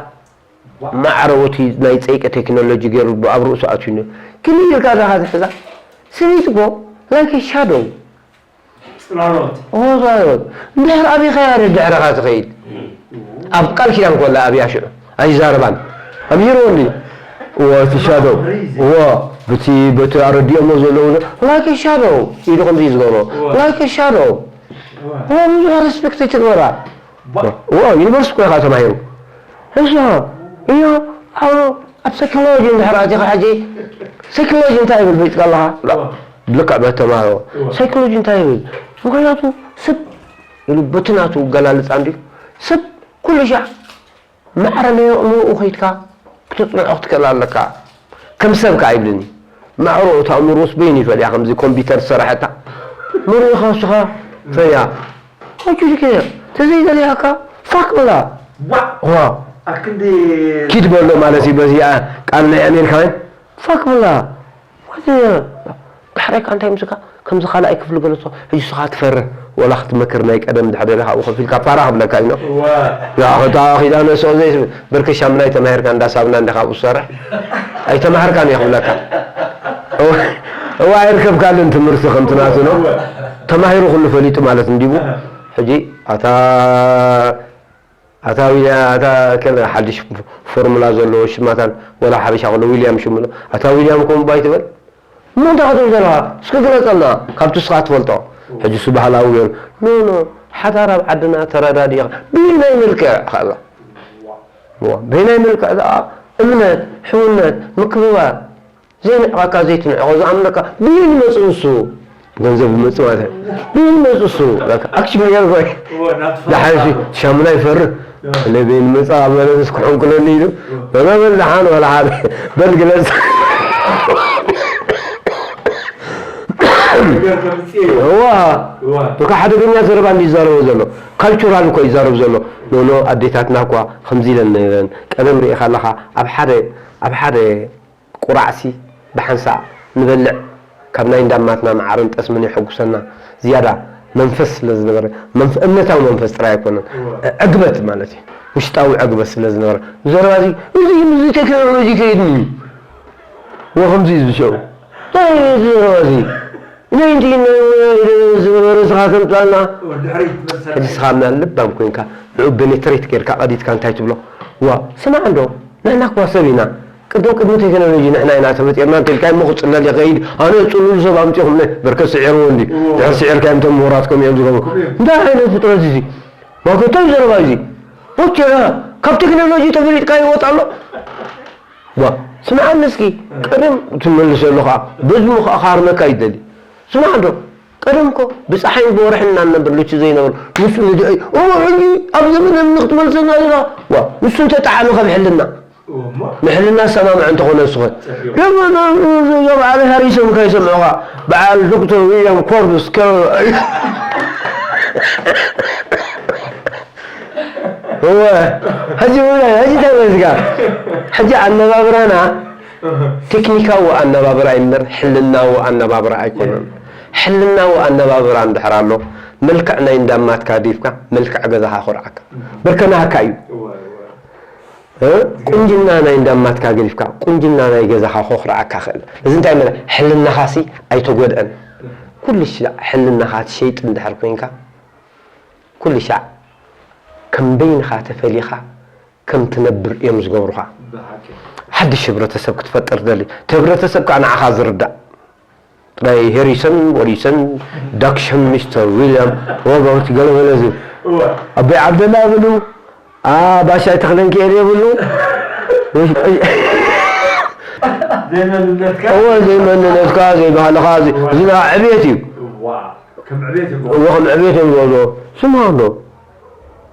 ማዕረ ወቲ ናይ ጸይቂ ቴክኖሎጂ ገይሩ ኣብ ርእሱ ኣትዩ ነ-፣ ከመይ ጌርካ ኢኻ ትሕዛ? ስምይቲ እኮ like a shadow። ጽላሎት። ኦ፣ ጽላሎት። እንድሕር ኣበይ ኸያ ድሕረኻ ትኸይድ? ኣብ ቃል ኪዳን ኮላ ኣብያ ሽዑ ኣይዛረባን። ኣምሂርዎ እንዲ። እዎ፣ እቲ ሻዶ። እዎ፣ ብቲ፣ በቲ ኣረዲኦሞ ዘለዉ ነ-፣ like a shadow ኢሉ ከምዚ እዩ ዝገብሮ። እዎ። Like a shadow። እዎ። እዎ፣ ብዙሕ ሬስፔክት ኣይትግበራ። ባ- እዎ፣ ዩኒቨርሲቲ እኮ ኢኻ ተማሂሩ። እዛ፣ እዮ፣ ኣብ፣ ኣብ ሳይኮሎጂ እንድሕር ኣቲኻ ሕጂ፣ ሳይኮሎጂ እንታይ ይብል ፈሊጥካ ኣለኻ? እዎ። ብልክዕ በተማሃሮ። እዎ። ሳይኮሎጂ እንታይ ይብል? ምኽንያቱ ሰብ ኢሉ በቲ ናቱ ገላልጻ እንድዩ። ሰብ ኩሉ ሻዕ ማዕረ ናይ ኣእምሮኡ ከይድካ ክተጽንዖ ክትክእል ኣለካ። ከም ሰብ ከኣ ይብልኒ። ማዕሮ እቲ ኣእምሮስ በይኑ ይፈልያ ከምዚ ኮምፒውተር ዝሰርሐታ። መሪእኻ ንስኻ ፈያ። ኣጁሪከ ተዘይደልያካ ፋክ በላ። ዋ! ዋ! ኣክንዲ ኪድ በሎ ማለት እዩ በዚኣ ቃል ናይ ኣሜሪካውያን። ፋክ በላ። ወደ ዳሕራይ ከኣ እንታይ ምስካ ከምዚ ካልኣይ ክፍሊ ገለጾ ሕጂ ስኻ ትፈርህ ወላ ክትመክር ናይ ቀደም ድሕሪ ደሊኻ ኣብኡ ከፊልካ ፋራ ክብለካ እዩ። ዋ። ያ፣ ከታ ኺዳ ነስኦ ዘይትብል። ብርኪ ሻምናይ ተማሂርካ እንዳ ሳብና እንዲኻ ኣብኡ ትሰርሕ? ኣይተማሃርካን እየ ክብለካ። እዋ፣ እዋ ኣይርከብካሉን ትምህርቲ ከምቲ ናቱ ነው። እዋ። ተማሂሩ ኩሉ ፈሊጡ ማለት እንዲቡ። ኣሃ። ሕጂ ኣታ፣ ኣታ ዊልያ-፣ ኣታ ከለ ሓድሽ ፎርሙላ ዘለዎ ሽማታን ወላ ሓበሻ ከሎ ዊልያም ሽሙ ኣሎ። ኣታ ዊልያም ከምኡ ባይ ትበል? እሞ እንታይ ክትብል ዘለኻ? እስኪ ግለጸልና፣ ካብቲ እስኻ ትፈልጦ። ሕጂ እሱ ባህላዊ ገይሩ፣ ኖ፣ ኖ፣ ሓዳር ኣብ ዓድና ተረዳዲእኻ፣ ብናይ መልክዕ፣ ኸላ። እዋ፣ በየናይ መልክዕ ደኣ እምነት፣ ሕውነት፣ ምክብባር፣ ዘይንዕቐካ ዘይትንዕቖ ዝኣምነካ ብይን መጽእ ንሱ። ገንዘብ ዝመጽእ ማለት እዩ። ብይን መጽእ እሱ። ኣክሽን ገይሩ ኮይ። እወ፣ ናቱ ደሓን ሲ ፈረቃ። ሻሙና ይፈርህ። እወ። ለበይን መጽእ ኣብ መለስ ክሕንኩለኒ ኢሉ። እወ። በል ደሓን ዋላ ሓደ። በል ግለጽ። ነገር ከምጽእ እዩ። እዋ። እወ። በቃ ሓደገኛ ዘረባ እንዲዛረቦ ዘሎ። ካልቹራል እኮ ይዛረብ ዘሎ። ኖ፣ ኖ፣ ኣዴታትና እኳ ከምዚ ኢለን ነይረን። ቀደም ርኢኻ ኣለኻ ኣብ ሓደ፣ ኣብ ሓደ ቁራዕሲ ብሓንሳእ ንበልዕ፣ ካብ ናይ እንዳማትና መዓርን ጠስምን የሐጉሰና። ዝያዳ መንፈስ ስለ ዝነበረ፣ መንፈ-፣ እምነታዊ መንፈስ ጥራይ ኣይኮነን። እወ። እ-፣ ዕግበት ማለት እዩ። ውሽጣዊ ዕግበት ስለ ዝነበረ። ዘረባ እዚ፣ እዚ፣ እዚ ቴክኖሎጂ ከይድኒ እዩ። ወ ከምዚ እዩ ዝስዕቡ። እንታይ እዩ እዚ ዘረባ እዚ? ናይ እንዲ ዝነበረ ስኻ ተምጻልና። ወዲ ሕሪት መሰል። ሕጂ ስኻ ምናል ልባም ኮንካ፣ ንዑ ቤኔትሬት ጌርካ ቀዲድካ እንታይ ትብሎ? ዋ፣ ስማዕ እንዶ፣ ንሕና እኳ ሰብ ኢና። ቅድም ቅድሚ ቴክኖሎጂ ንሕና ኢና ተፈጢርና እንተልካ እሞ ክጽለል ይኸይድ። ኣነ ጽሉል ሰብ ኣምጺኹም ነ-፣ በርከት ስዒርዎ እንዲ። እዎ። ድሕር ስዒርካ እዮም እቶም ምሁራት ከምኡ እዮም ዝገብሩ። ከምኡ እዮም። እንታይ ዓይነት ፍጥረት እዚ? ዋ፣ እንታይ ዘረባ እዚ? ኦኬ፣ ካብ ቴክኖሎጂ ተፈሊጥካ ይወጣ ኣሎ? ዋ፣ ስምዓኒ እስኪ፣ ቀደም ትመልሰሉ ኸዓ፣ በዚ ምዃ ክሃርመካ ይደሊ። ስማዕ እንዶ፣ ቀደም እኮ ብፀሓይን ብወርሕን ኢና ንነብር፣ ልቹ ዘይነብር። ንሱ ንድዒ፣ እሞ ሕጂ ኣብ ዘመነ እምኒ ክትመልሰና ኢኻ? ዋ፣ ንሱ እንተጠዓመ ከም ሕልና። እሞ? ንሕልና ዝሰማምዐ እንተኾነ ንሱ ኸ? ጸፊሩ። ደሞ ን-፣ ን-፣ ን-፣ በዓል ሃሪሶም ከይሰምዑኻ፣ በዓል ዶክተር ዊልያም ኮርብስ ከ-፣ እወ፣ ሕጂ እውን፣ ሕጂ እንታይ በልካ? ሕጂ ኣነባብራና ቴክኒካዊ ኣነባብራ ይምበር፣ ሕልናዊ ኣነባብራ ኣይኮነን። ሕልናዊ ኣነባብራ እንድሕር ኣሎ፣ መልክዕ ናይ እንዳማትካ ገዲፍካ፣ መልክዕ ገዛኻ ኮርዓካ። በርከ ናህካ እዩ። እወ፣ እወ። እ? ቁንጅና ናይ እንዳማትካ ገዲፍካ፣ ቁንጅና ናይ ገዛኻ ኮርዓካ ክእል። እዚ እንታይ ማለት? ሕልናኻሲ ኣይተጎድአን። ኩሉ ሻዕ ሕልናኻ ትሸይጥ እንድሕር ኮይንካ፣ ኩሉ ሻዕ ከም በይንኻ ተፈሊኻ ከም ትነብር እዮም ዝገብሩኻ። ብሓቂ። ሓድሽ ሕብረተሰብ ክትፈጥር ትደሊ። እቲ ሕብረተሰብ ከዓ ንዓኻ ዝርዳእ። ናይ ሄሪሰን፣ ወሪሰን፣ ዳክሽን፣ ሚስተር ዊልያም ሮበርት፣ ገለ ገለ ዝብል። እወ። ኣቦይ ዓብደላ ብሉ፣ ኣ፣ ባሻይ ተኽለንኪኤል የብሉ። ዘይመንነትካ? እወ፣ ዘይመንነትካ፣ ዘይባህልኻ፣ እዚ፣ እዚ ናይ ዕብየት እዩ። እዋ፣ ከም ዕብየት እዩ። እወ፣ ከም ዕብየት እዮም ዝወስድዎ። ስምዓ ኣሎ።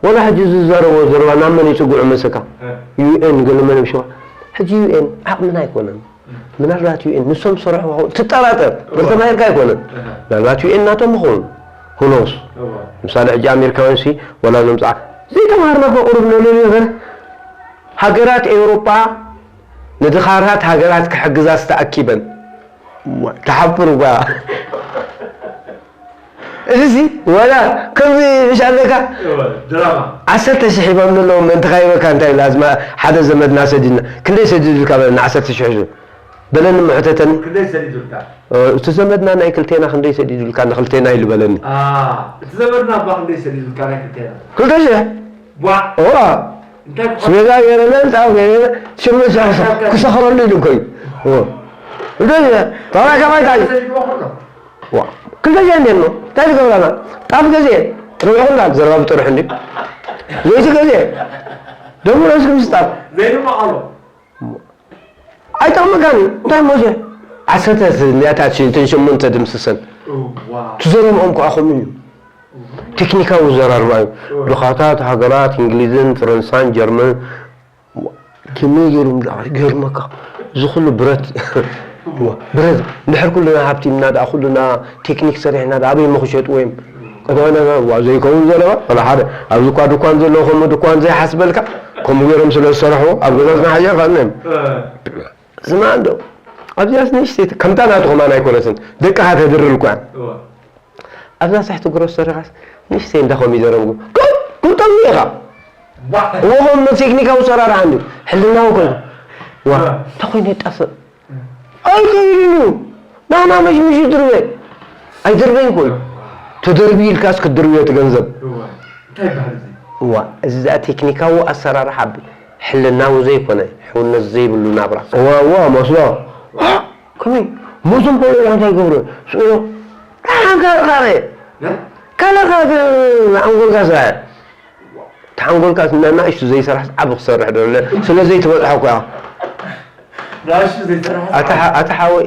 ወላ ሕጂ ዝዛረቦ ዘረባ ናብ መን ይጽግዑ መሰካ? እ። ዩ ኤን ገለ መን ምሽዋ? ሕጂ ዩ ኤን ዓቕምና ኣይኮነን። ምናልባት ዩ ኤን ንሶም ዝሰርሕዎ ትጠራጠር። እወ። በርተማሂርካ ኣይኮነን። እህ። ምናልባት ዩ ኤን ናቶም ይኸውን። Who knows? እወ። ምሳሌ ሕጂ ኣሜሪካውያን ሲ ወላ ዞም ጻ-፣ ዘይተማሃርና እኮ ቁሩብ ንልል እምበር። ሃገራት ኤውሮጳ ንድኻራት ሃገራት ክሕግዛ ዝተኣኪበን። እሞ፣ ተሓፍር እኳ። እዚ ወላ ከምዚ ምሽ ኣለካ? እወ፣ ድራማ። ዓሰርተ ሺሕ ሂቦም ዘለዉ፣ ምእንቲ ካይበካ እንታይ ኢሉ፣ ኣዝማ-፣ ሓደ ዘመድና ሰዲድና። ክንደይ ሰዲዱልካ በለኒ፣ ዓሰርተ ሺሕ ሒዙ። በለኒ፣ ምሕተተኒ። ክንደይ ሰዲዱልካ? እ፣ እቲ ዘመድና ናይ ክልቴና ክንደይ ሰዲዱልካ፣ ንክልቴና ኢሉ በለኒ። አ፣ እቲ ዘመድና እባ ክንደይ ሰዲዱልካ፣ ናይ ክልቴና? ክልተ ሺሕ። ቧዕ! እዋ! እንታይ እኮ ኣስቤዛ ገይረለን፣ ጻው ገይረለን፣ ሽርበ ክሰኽረሉ ኢሉ እኮ እዩ። እዋ። እንታይ እዩ? ታዲያ ካባይ እንታይ? ሰዲድዎ ከሎ? ዋ። ክልተ ሺሕ እንዴት ነው? እንታይ ትገብራና? ጣፍ ገዜ፣ ርብዒ ኩንታል ዘረባ ብጥርሑ እንዲ። ዘይቲ ገዜ፣ ደሞ ረስክ ምስ ጣፍ። ዘይንመቐሎ። ኣይጠቕመካን እዩ። እንታይ ሞሴ? ዓሰርተ ሚእታት ሽንትን ሸሞንተ ድምስሰን። እዋ። ትዘረብኦም ከኣ ከምኡ እዩ። ቴክኒካዊ ዘራርባ እዩ። እዋ። ድኻታት ሃገራት እንግሊዝን ፈረንሳን ጀርመን ከመይ ገይሮም ደኣ ይገርመካ። እዚ ኩሉ ብረት፣ እዋ። ብረት፣ እንድሕር ኩልና ሃብቲምና ደኣ፣ ኩልና ቴክኒክ ሰሪሕና ደኣ፣ ኣበይ እሞ ክሸጥዎ እዮም? ቀዳማይ ነገር፣ ዋ፣ ዘይከውን ዘረባ፣ ወላ ሓደ። ኣብዚ እኳ ድኳን ዘለዎ ከምኡ ድኳን ዘይሓስበልካ፣ ከምኡ ገይሮም ስለ ዝሰርሕዎ፣ ኣብ ገዛዝና ሓያል ካልእ እዮም። እ። ስማዕ እንዶ፣ ኣብዚኣስ ንእሽተይ፣ ከምታ ናቱ ከማን ኣይኮነትን። ደቅኻ ተድርል እኳ። እዋ። ኣብዛ ሳሕቲ ግሮሰሪ ኻስ ንእሽተይ እንዳ ኮሚደረ ምግቡ። ቁ-፣ ቁጠብ ኢኻ። ዋ። እዎ፣ ከም ቴክኒካዊ ሰራርሓ እንዲ፣ ሕልናዊ ኮይኑ። ዋ፣ እ። እንታይ ኮይኑ ይጣፍእ? ኣይከይድን እዩ። ናና መሽምሽ ይድርበ። ኣይድርበን እኮ እዩ። ተደርቢ ኢልካስ ክትድርብዮ እቲ ገንዘብ። እዋ። እንታይ ይበሃል እዚ? እዋ፣ እዚ ደኣ ቴክኒካዊ ኣሰራርሓ ብ-፣ ሕልናዊ ዘይኮነ፣ ሕውነት ዘይብሉ ናብራ። እዋ፣ እዋ፣ መስሎ። ከመይ? ሞቶም ኮይኖም እንታይ ይገብሩ? ስእሎ። ካለኻ ኸ? እ? ካለኻ ኸ ንኣንጎልካ ስራሕ? ተሓንጎልካ ንኣሽቱ ዘይሰራሕስ ዓቢ ክሰርሕ ዶ ኣሎ? ስለ ዘይትበጽሖ እኮ ኢኻ። ንኣሽቱ ዘይሰራሕስ ኣታ ዓቢ። ሓ-፣ ኣታ ሓወይ፣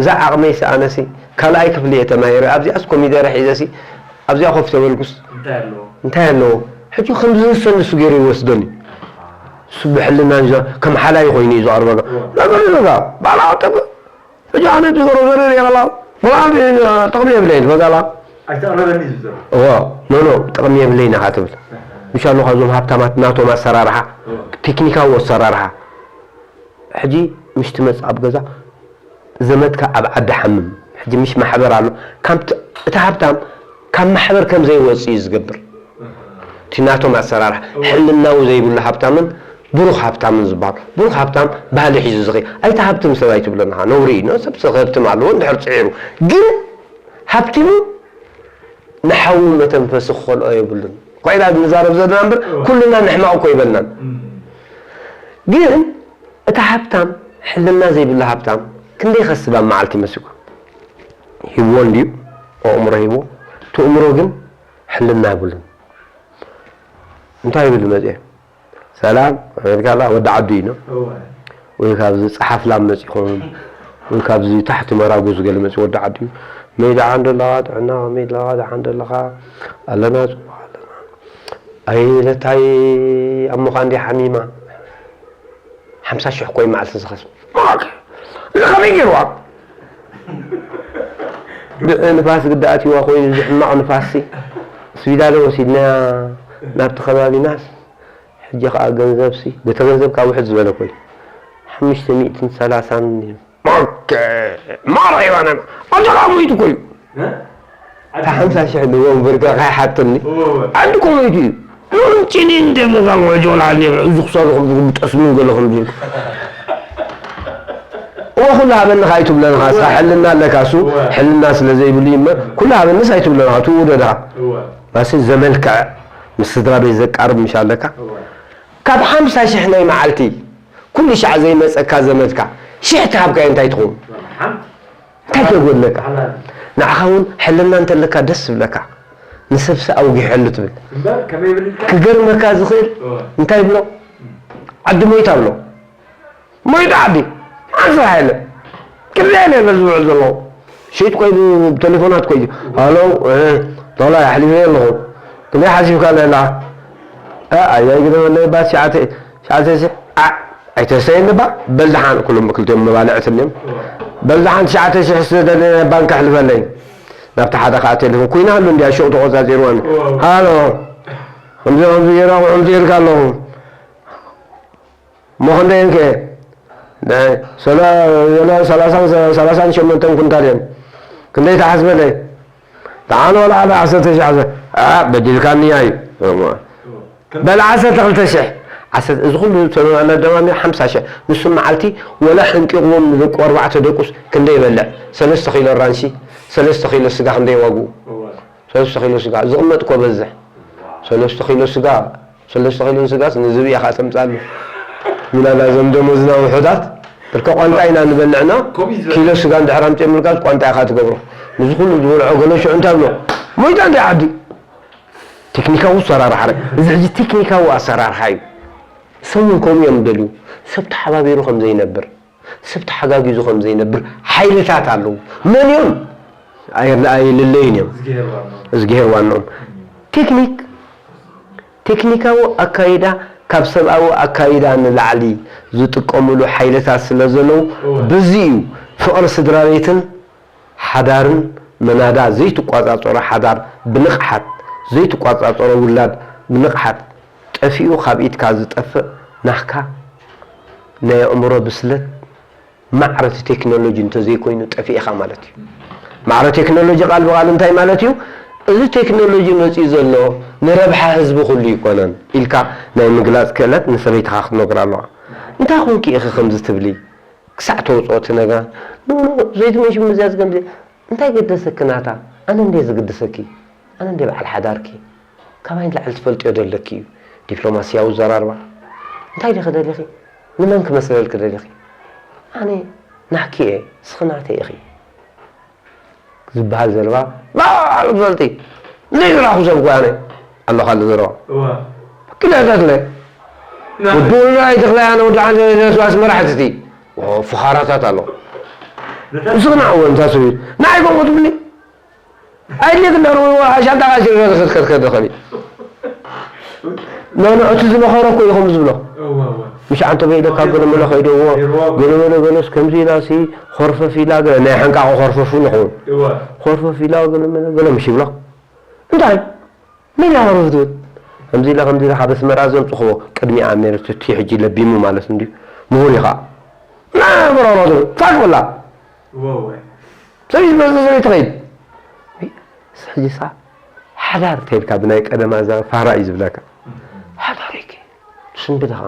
እዛ ዓቕመይሲ ኣነሲ ካልኣይ ክፍሊ እየ ተማሂረ። ኣብዚኣስ ኮሚደረ ሒዘሲ ኣብዚኣ ኮፍ ተበልኩስ እንታይ ኣለዎ? እንታይ ኣለዎ? ሕጂ ከምዚ ንሰንሱ ገይሩ ይወስደኒ። እሱ ብሕልና እንጂ ከም ሓላይ ኮይኑ እዩ ዝቐርበካ። እዎ። ነገር ይበካ። ባዕላ ኣውጥእ። ሕጂ ኣነ እቲ ግሮሰሪ ሪኤ ከላ፣ ወላ ሓንቲ ጥቕሚ የብለይን፣ በቃ። ኣይተቕረበኒ እዩ ዝብሎ። እዎ፣ ኖ፣ ኖ፣ ጥቕሚ የብለይን ኢኻ ትብል። ምሽ ኣለኻ እዞም ሃብታማት ናቶም ኣሰራርሓ፣ እዎ። ቴክኒካዊ ኣሰራርሓ። ሕጂ ምሽ ትመጽእ ኣብ ገዛ፣ ዘመድካ ኣብ ዓዲ ሓምም። ሕጂ ምሽ ማሕበር ኣሎ። ካብ እቲ፣ እቲ ሃብታም ካብ ማሕበር ከም ዘይወጽእ እዩ ዝገብር። እቲ ናቶም ኣሰራርሓ፣ ሕልናዊ ዘይብሉ ሃብታምን ብሩኽ ሃብታምን ዝበሃል። ብሩኽ ሃብታም ባህሊ ሒዙ ዝኸ-፣ ኣይትሃብትም ሰብ ኣይትብሎን ኢኻ። ነውሪ እዩ። ሰብ ሰብ ከህብትም ኣለዎ እንድሕር ጽዒሩ። ግን ሃብቲሙ ንሓዉ መተንፈሲ ክኸልኦ የብሉን። ኮይና ንዛረብ ዘለና እምበር፣ ኩልና ንሕማቕ እኮ ይበልናን። ግን እቲ ሃብታም፣ ሕልና ዘይብሉ ሃብታም፣ ክንደይ ከስብ ኣብ መዓልቲ መሲኩ? ሂብዎ እንድዩ፣ ኣእምሮ ሂብዎ። እቲ ኣእምሮ ግን ሕልና የብሉን። እንታይ ይብል መጽየ? ሰላም፣ ኣሜሪካ ኣላ፣ ወዲ ዓዱ እዩ፣ ኖ? እወ። ወይ ካብዚ ጸሓፍ ላም መጺኹም፣ ወይ ካብዚ ታሕቲ መራጉዝ ገለ መጺ ወዲ ዓዱ እዩ። ሜዳ ዓንዶ ኣለኻ፣ ጥዕና ከመይ ኣለኻ፣ ደሓን ዶ ኣለኻ? ኣለና፣ ጽቡቕ ኣለና። ኣይ፣ ለታይ ኣሞኻ እንድያ ሓሚማ። ሓምሳ ሽሕ ኮይ መዓልቲ ዝኸስብ። ኦኬ። እዚ ከመይ ገይርዋ? ብ-፣ ንፋስ ግዳ ኣትይዋ ኮይኑ፣ እዚ ሕማቕ ንፋስሲ። ስቢዳለ ወሲድናያ ናብቲ ከባቢናስ። ሕጂ ኸኣ ገንዘብሲ፣ በቲ ገንዘብ ካብ ውሕድ ዝበለ ኮይ። ሓሙሽተ ሚእትን ሰላሳን እዩ። ኦኬ። ማራ ይባና። ኣጆኻ ሞይቱ ኮዩ። እ? እታ ሓምሳ ሽሕ ንወንበር ከ ከይሓተኒ። እወ፣ እወ። ዓዲ ኮመይቲ እዩ። ምንም ጭኒ እንደ መዛን ወጆ ላል ነብረ፣ እዚ ክሰርኹም ዝግቡ ጠስሚ ገለኹም ዝብል። እወ፣ ኩሉ ሃበኒ ኸ ኣይትብለንኻ፣ እስኻ እወ። ሕልና ኣለካ፣ እሱ እወ። ሕልና ስለ ዘይብሉ እዩ እምበር፣ ኩሉ ሃበኒስ ኣይትብለንኻ፣ ትውደድኻ። እወ። ባሲ ዘመልክዕ፣ ምስ ስድራ ቤት ዘቃርብ ምሽ ኣለካ። እወ። ካብ ሓምሳ ሽሕ ናይ መዓልቲ፣ ኩሉ ሻዕ ዘይመጸካ ዘመድካ፣ ሽሕ ተሃብካዮ እንታይ ትኸውን? ሓም። እንታይ ከይጎድለካ? ሓላል። ንዓኻ እውን ሕልና እንተለካ ደስ ዝብለካ። ንሰብሲ ኣውጊሐሉ ትብል። እምበር ከመይ ይብል? ክገርመካ ዝኽእል እወ። እንታይ ብሎ? ዓዲ ሞይታ ብሎ። ሞይታ ዓዲ። ሓንሳብ ሓይለ። ክልተ የለ ዝውዕል ዘለኹ። ሽይጥ ኮይኑ ብቴሌፎናት ኮይኑ። ሃሎ፣ እ፣ ዶላር ኣሕሊፈ ኣለኹ። ክንደይ ሓሲብካ ኣለና? እ፣ ኣያይ ግደፈለይ ባት ሸዓተ፣ ሸዓተ ሽሕ። ኣ፣ ኣይተሰየኒ ባ። በል ደሓን፣ ኩሎም ክልቲኦም መባልዕቲ እኒኦም። በል ደሓን ትሽዓተ ሽሕ ስደደ ባንክ ኣሕልፈለይ። ናብቲ ሓደ ከዓ ቴሌፎን ኮይና ኣሎ እንድያ፣ ሹቕ ተቖጻጺርዋኒ። ሃሎ፣ ከምዚ ከምዚ ገይረ ኣቑሑ ኣምፂኤልካ ኣለኹ። እሞ ክንደይ እንከ? ናይ ሰላ-፣ ሰላ-፣ ሰላሳን፣ ሰላሳን ሸሞንተን ኩንታል እየን። ክንደይ ትሓስበለይ? ደሓን ወላ ሓደ ዓሰርተ ሺሕ ዓሰርተ፣ ኣ፣ በዲልካኒ እዩ። በል ዓሰርተ ክልተ ሽሕ። ዓሰርተ፣ እዚ ኩሉ ተደማሚሩ ሓምሳ ሽሕ። ንሱ መዓልቲ ወላ ሕንቂቕዎም ንደቁ ኣርባዕተ ደቁስ ክንደይ ይበልዕ? ሰለስተ ኪሎ ራንሺ፣ ሰለስተ ኪሎ ስጋ ክንደይ ዋግኡ? እወ። ሰለስተ ኪሎ ስጋ ዝቕመጥ እኮ በዝሕ። ሰለስተ ኪሎ ስጋ፣ ሰለስተ ኪሎ ስጋስ ንዝብኢ ኢኻ ተምጻሉ። ሚላና እዞም ደሞዝና ውሑዳት፣ ብርከ ቋንጣ ኢና ንበልዕና፣ ከምኡ እዩ ዝበል። ኪሎ ስጋ እንድሕር ኣምጺኦምልካስ ቋንጣ ኢኻ ትገብሮ። ንዚ ኩሉ ዝበልዖ ገለ ሽዑ እንታይ ብሎ? ሞይታ እንታይ ዓዲ? ቴክኒካዊ ኣሰራርሓ ረ-፣ እዚ ሕጂ ቴክኒካዊ ኣሰራርሓ እዩ። ሰብ እውን ከምኡ እዮም ዝደልዩ። ሰብ ተሓባቢሩ ከም ዘይነብር፣ ሰብ ተሓጋጊዙ ከም ዘይነብር ሓይልታት ኣለዉ። መን እዮም? ኣየር-፣ ኣይልለዩን እዮም። እዝግሄር ዋናኦም። እዝግሄር ዋናኦም። ቴክኒክ፣ ቴክኒካዊ ኣካይዳ ካብ ሰብኣዊ ኣካይዳ ንላዕሊ ዝጥቀምሉ ሓይልታት ስለ ዘለዉ፣ እወ። በዚ እዩ ፍቕሪ ስድራ ቤትን ሓዳርን መናዳ ዘይትቋጻጸሮ ሓዳር ብንቕሓት፣ ዘይትቋጻጸሮ ውላድ ብንቕሓት ጠፊኡ ካብ ኢድካ ዝጠፍእ ናህካ ናይ ኣእምሮ ብስለት ማዕረ እቲ ቴክኖሎጂ እንተዘይኮይኑ ጠፊእኻ ማለት እዩ። ማዕረ ቴክኖሎጂ ቃል ብቓል እንታይ ማለት እዩ? እዚ ቴክኖሎጂ መፂኡ ዘሎ ንረብሓ ህዝቢ ኩሉ ይኮነን ኢልካ ናይ ምግላፅ ክእለት ንሰበይትኻ ክትነግራ ኣለዋ። እንታይ ኮንኪ ኢኺ ከምዚ ትብሊ? ክሳዕ ተውፅኦ እቲ ነገር። ኖ፣ ኖ፣ ዘይትመሽ ምዝያዝ ከምዚ። እንታይ ገደሰኪ ናታ? ኣነ እንዴ ዝግድሰኪ? ኣነ እንዴ በዓል ሓዳርኪ? ካባይ ንላዕሊ ትፈልጥዮ ደለኪ እዩ። ዲፕሎማስያዊ ዘራርባ። እንታይ ዲኺ ደሊኺ? ንመን ክመስለልኪ ደሊኺ? ኣነ ናህኪ እየ፣ እስኺ ናተይ ኢኺ። ዝበሃል ዘረባ፣ ባዕ፣ ትፈልጢ፣ ዘይዝራኹ ሰብ እኮ ኣነ ኣለኻሉ ዘረባ። እዋ። ክልተ ተኽለ። ና። ወዲ ወልዳይ ተኽለ ኣነ ወዲ ዓንደ ነስዋስ መራሕቲ እቲ። ኦ፣ ፍኻራታት ኣሎ። ነታ። እስኺ ንዓወን እታ ሰበይቲ። ንዓይ ከምኡ ትብሊ? ኣይድልየክን ዶ፣ ሻንጣ ቃሲር ክትከድ ከደኸኒ። ኖ፣ ኖ፣ እቲ ዝመኸረ እኮ እዩ ከምኡ ዝብሎ። እዋ፣ እዋ። ምሽ ዓንቶ በይደካ ገለ መለ ከይደዎ፣ ገይርዋ እኮ። ገለ መለ ገለስ ከምዚ ኢላ ሲ፣ ኾርፈፍ ኢላ ገለ፣ ናይ ሓንቃቆ ኾርፈፍ እውን ይኸውን። እዋ። ኾርፈፍ ኢላ ገለ መለ ገለ ምሽ ይብሎ። እንታይ? መን ኢላ ኾርፈፍ ትብል? ከምዚ ኢላ፣ ከምዚ ኢላ ካብ ኣስመራ ዘምጽኽዎ ቅድሚኣ ነይሩ፣ እቲ ሕጂ ለቢሙ ማለት እንድዩ። ምሁር እዩ ኸዓ። ና በረሮ ትብል ፋሽ በላ። ወወ። ሰበይቲ መጽ ሰበይቲ ትኸይድ። ሕጂሳ ሓዳር ተይልካ ብናይ ቀደማ እዛ ፋራ እዩ ዝብለካ። ሓዳር እኪ ስንብድኻ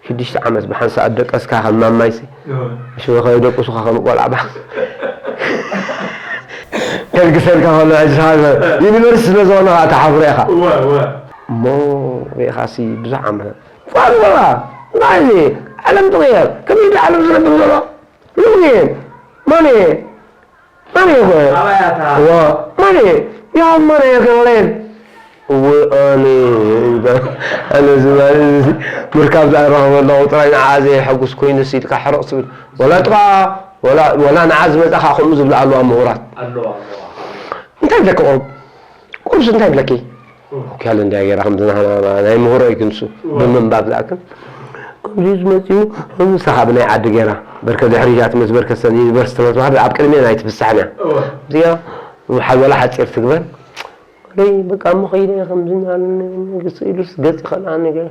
ሽዱሽተ ዓመት ብሓንሳእ ደቀስካ ከም ማማይሲ። እወ። ሽበኸ ደቁሱኻ ከም ቆልዓ ባ። ከልግሰልካ ከሎ ሕጂ ዩኒቨርሲቲ ስለ ዝኾነ ኸዓ ተሓፍረ ኢኻ። እወ፣ እወ። እሞ ርኢኻሲ ብዙሕ ዓመት ፋራ በላ። ናይዚ ዓለም ትቕየር። ከመይ ዓለም ዝነብር ዘሎ? ሉጊ ማኔ ማኔ ይኾ ኣባያታ። ዋ ማኔ ያ ማኔ ይኸለል። እወ ኣነ ኣነ ዝባል ምርካብ ዝኣረኸበ ኣለኹ ጥራይ ንዓ ዘየሐጉስ ኮይኑ ሲድካ ሕርቕ ትብል። ወላ ጥቓ ወላ ወላ ንዓ ዝመጻኻ ከምኡ ዝብላ ኣለዋ ምሁራት። ኣለዋ ኣለዋ። እንታይ ደቂ ቁርብ ቁርስ እንታይ ብለኪ? ኦኬ፣ ያለ እንዲያ ገይራ ከምዚ ናህና ናይ ምሁሮ እዩ ክንሱ እዋ። ብምንባብ ዝኣክል። ከምዚ ዝመፅኡ ንስኻ ብናይ ዓዲ ገይራ በርከ ድሕሪ እያ ትመስ በርከ ሰን ዩኒቨርሲቲ ትምህርቲ ባህር ኣብ ቅድሚያ ናይ ትፍሳሕን እያ። እዋ። እዚኣ ሓወላ ሓፂር ትግበር። ወደይ በቃ እሞ ኸይደ ከምዚ ናልኒ ንግስ ኢሉስ ገፅ ይኸልኣኒ ገለ።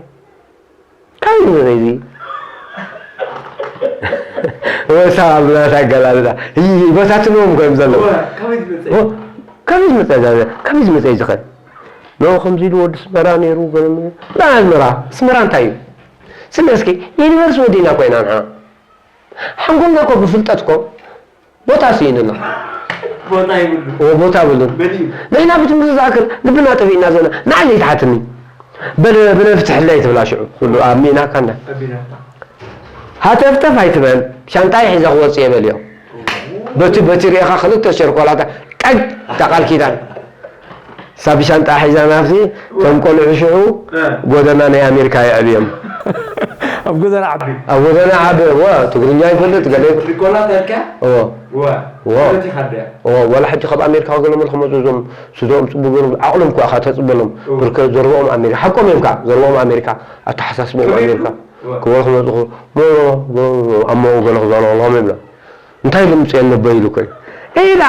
ካበይ ዝመፀ እዚ? ወሳ ኣብ ናታ ኣገላልፃ ይበታትንዎም እኮ እዮም ዘለዉ። እወ፣ ካበይ ዝመፀ? እወ፣ ካበይ ዝመፀ እዛ? ካበይ ዝመፀ እዩ ዝኸ? ኖ ከምዚ ኢሉ ወዲ ስመራ ነይሩ ገለ ምን-፣ ና ኣስመራ፣ ስመራ እንታይ እዩ? ስሚ እስኪ ዩኒቨርስ ወዲና ኮይና ንዓ። ሓንጎልና እኮ ብፍልጠት እኮ ቦታ ስኢንና። ቦታ ይብሉ። ኦ፣ ቦታ ብሉን። መን እዩ? ንሕና ብትምህርቲ ዝኣክል ልብና ጠፊእና ዘለና። ንዓይ ዘይትሓትኒ። በለ፣ በለ ፍትሕለይ ትብላ ሽዑ። ኩሉ ኣሚናካ እንዳ። ኣቢናካ። ሃተፍተፍ ኣይትበል። ሻንጣይ ሒዘ ክወጽእ እየ በልዮ። በቲ፣ በቲ ርኢኻ ክልተ ሸርኮላታ ቀግ፣ እታ ቃል ኪዳን። ሳብ ሻንጣ ሒዛ ናብቲ፣ እቶም ቆልዑ ሽዑ እ። ጎደና ናይ ኣሜሪካ የዕብዮም። ኣብ ጎደና ዓቢ። ኣብ ጎደና ዓቢ፣ እወ፣ ትግርኛ ይፈልጥ፣ ገለ ይፈልጥ። ሸርኮላታ ኢልካ? እወ። እወ። እወ። እወ፣ ወላ ሕጂ ካብ ኣሜሪካ ገለ መለ ክመጹ እዞም ስድሮኦም ጽቡቅ ገይሮም፣ ዓቕሎም እኳ ኢኻ ተጽበሎም። እወ። ብርከ ዘረብኦም ኣሜሪካ፣ ሓቆም እዮም ከኣ፣ ዘረብኦም ኣሜሪካ፣ ኣተሓሳስብኦም ከመይ ኣሜሪካ። ይብሉ? እወ። ክበሉ ክመጹ፣ ሞ-፣ ሞ-፣ ሞ-፣ ኣብ መንጎ ገለ ክዛረቡ ከለኹም ይብላ። እንታይ ኢሉ ምጽኤ ነበይ ኢሉ እኮ እዩ። ኢላ፣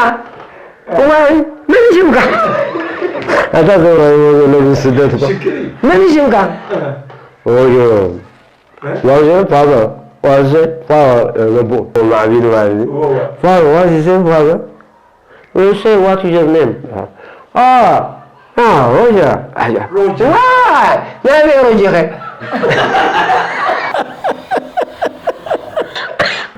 እዋይ፣ መን እዩ ሽምካ? ኣታ ዘውራይዎ ዘሎ ስደት እኮ። ሽግር እዩ። መን እዩ ሽምካ? እህ። ወዮ። እህ? ዋዘ ፋዘር፣ ዋዘ ፋዘር፣ ነቦ። ማዕቢሉ ማለት እዩ። እወ፣ እወ። ፋዘር፣ ዋት ኢዝ ፋዘር? You say what is your name? Ah, ah, Roger. Ah, yeah. Roger. Why? ናይ ኣበይ ሮጀ ኸ?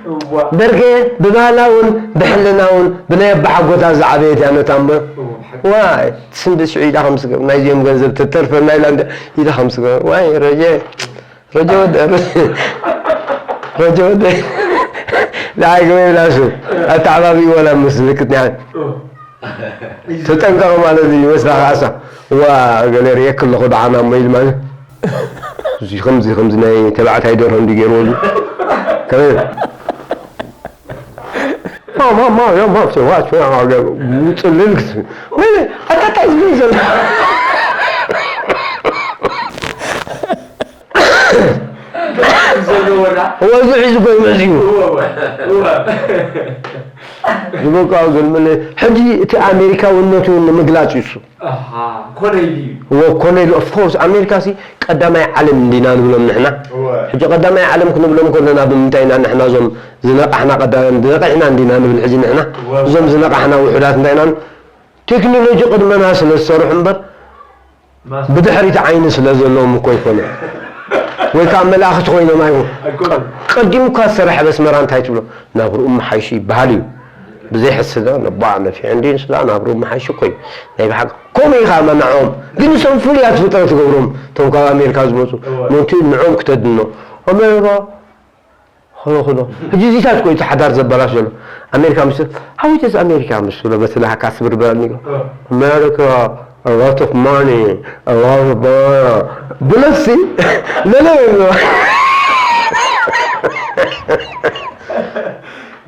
እዋ። ደርጌ ብባህላውን ብሕልናውን ብናይ ኣባሓጎታ ዝዓበየት እያ ነታ እምበር። እዋ፣ ሓቂ። ዋይ፣ ስንዲ ሽዑ ኢዳ ከም ስገብ፣ ናይዚኦም ገንዘብ ተተርፈና ኢላ እንደ-፣ ኢዳ ከም ስገብ። ዋይ፣ ሮጀ፣ ሮጀ ወደ፣ ሮጀ ወደ። ንዓይ ገበይ ብላሱ፣ ኣተዓባቢኡ ወላ ምስ ምልክት ንዓይ። እዋ። ተጠንቀቕ ማለት እዩ፣ መስላ ከኣሳ። እዋ፣ ገለ ርእየክ ኣለኹ ደሓና እሞ ኢሉ ማለት። እዚ ከምዚ፣ ከምዚ ናይ ተባዕታይ ደርሆ እንዲ ገይርዎ እዚ። ከመይ? ማ፣ ማ፣ ማ፣ ያ፣ ማ፣ ሸዋ፣ ሸዋ፣ ውፅልል ክስ-፣ ወይ፣ ኣታ እንታይ ዝብል ዘሎ? ዘለዎና። እወ፣ እዚ ሒዙ ኮይኑ መፅዩ። እወ፣ እወ፣ እወ። ዝበቃ ግን ምን-፣ ሕጂ እቲ ኣሜሪካውነቱ ንምግላፅ እዩ እሱ። ኣሃ፣ ኮነ ኢሉ እዩ። እወ፣ ኮነ ኢሉ። Of course፣ ኣሜሪካ ሲ ቀዳማይ ዓለም እንዲና ንብሎም ንሕና። እወ። ሕጂ ቀዳማይ ዓለም ክንብሎም ከለና ብምንታይ ኢና ንሕና እዞም ዝነቃሕና ቀዳም-፣ ዝነቃሕና እንዲና ንብል ሕጂ ንሕና? እወ። እዞም ዝነቃሕና ውሑዳት እንታይ ኢና? ቴክኖሎጂ ቅድመና ስለ ዝሰርሑ እምበር፣ ማስ- ብድሕሪት ዓይኒ ስለ ዘለዎም እኮ ኣይኮነ። ወይ ከዓ መላእኽቲ ኮይኖም ኣይኮ-፣ ኣይኮኑን። ቀዲሙ እኳ ዝሰረሐ በስመራ እንታይ ትብሎ? ናብርኡ መሓይሹ ይበሃል እዩ። ብዘይ ሕስዳ፣ ነባ ነፊዐ እንዲ ንስላ ናብርኡ መሓይሹ እኮ እዩ። ናይ ብሓቂ ከምኡ ኢኻ መናዖም። ግን እሶም ፍሉያት ፍጥረት ትገብሮም። እቶም ካብ ኣሜሪካ ዝመፁ። እወ። ምእንቲ ንዖም ክተድኖ። ኣሜሪካ፣ ኸሎ፣ ኸሎ። ሕጂ እዚታት እኮ እዩ እቲ ሓዳር ዘበላሽ ዘሎ። ኣሜሪካ ምስ፣ how it is ኣሜሪካ ምስ ብሎ በቲ ለሃካ ስብር በል ንግሮ። እወ። ኣሜሪካ፣ a lot of money, a lot of፣ ብለሲ፣ ለለ ይብሎ።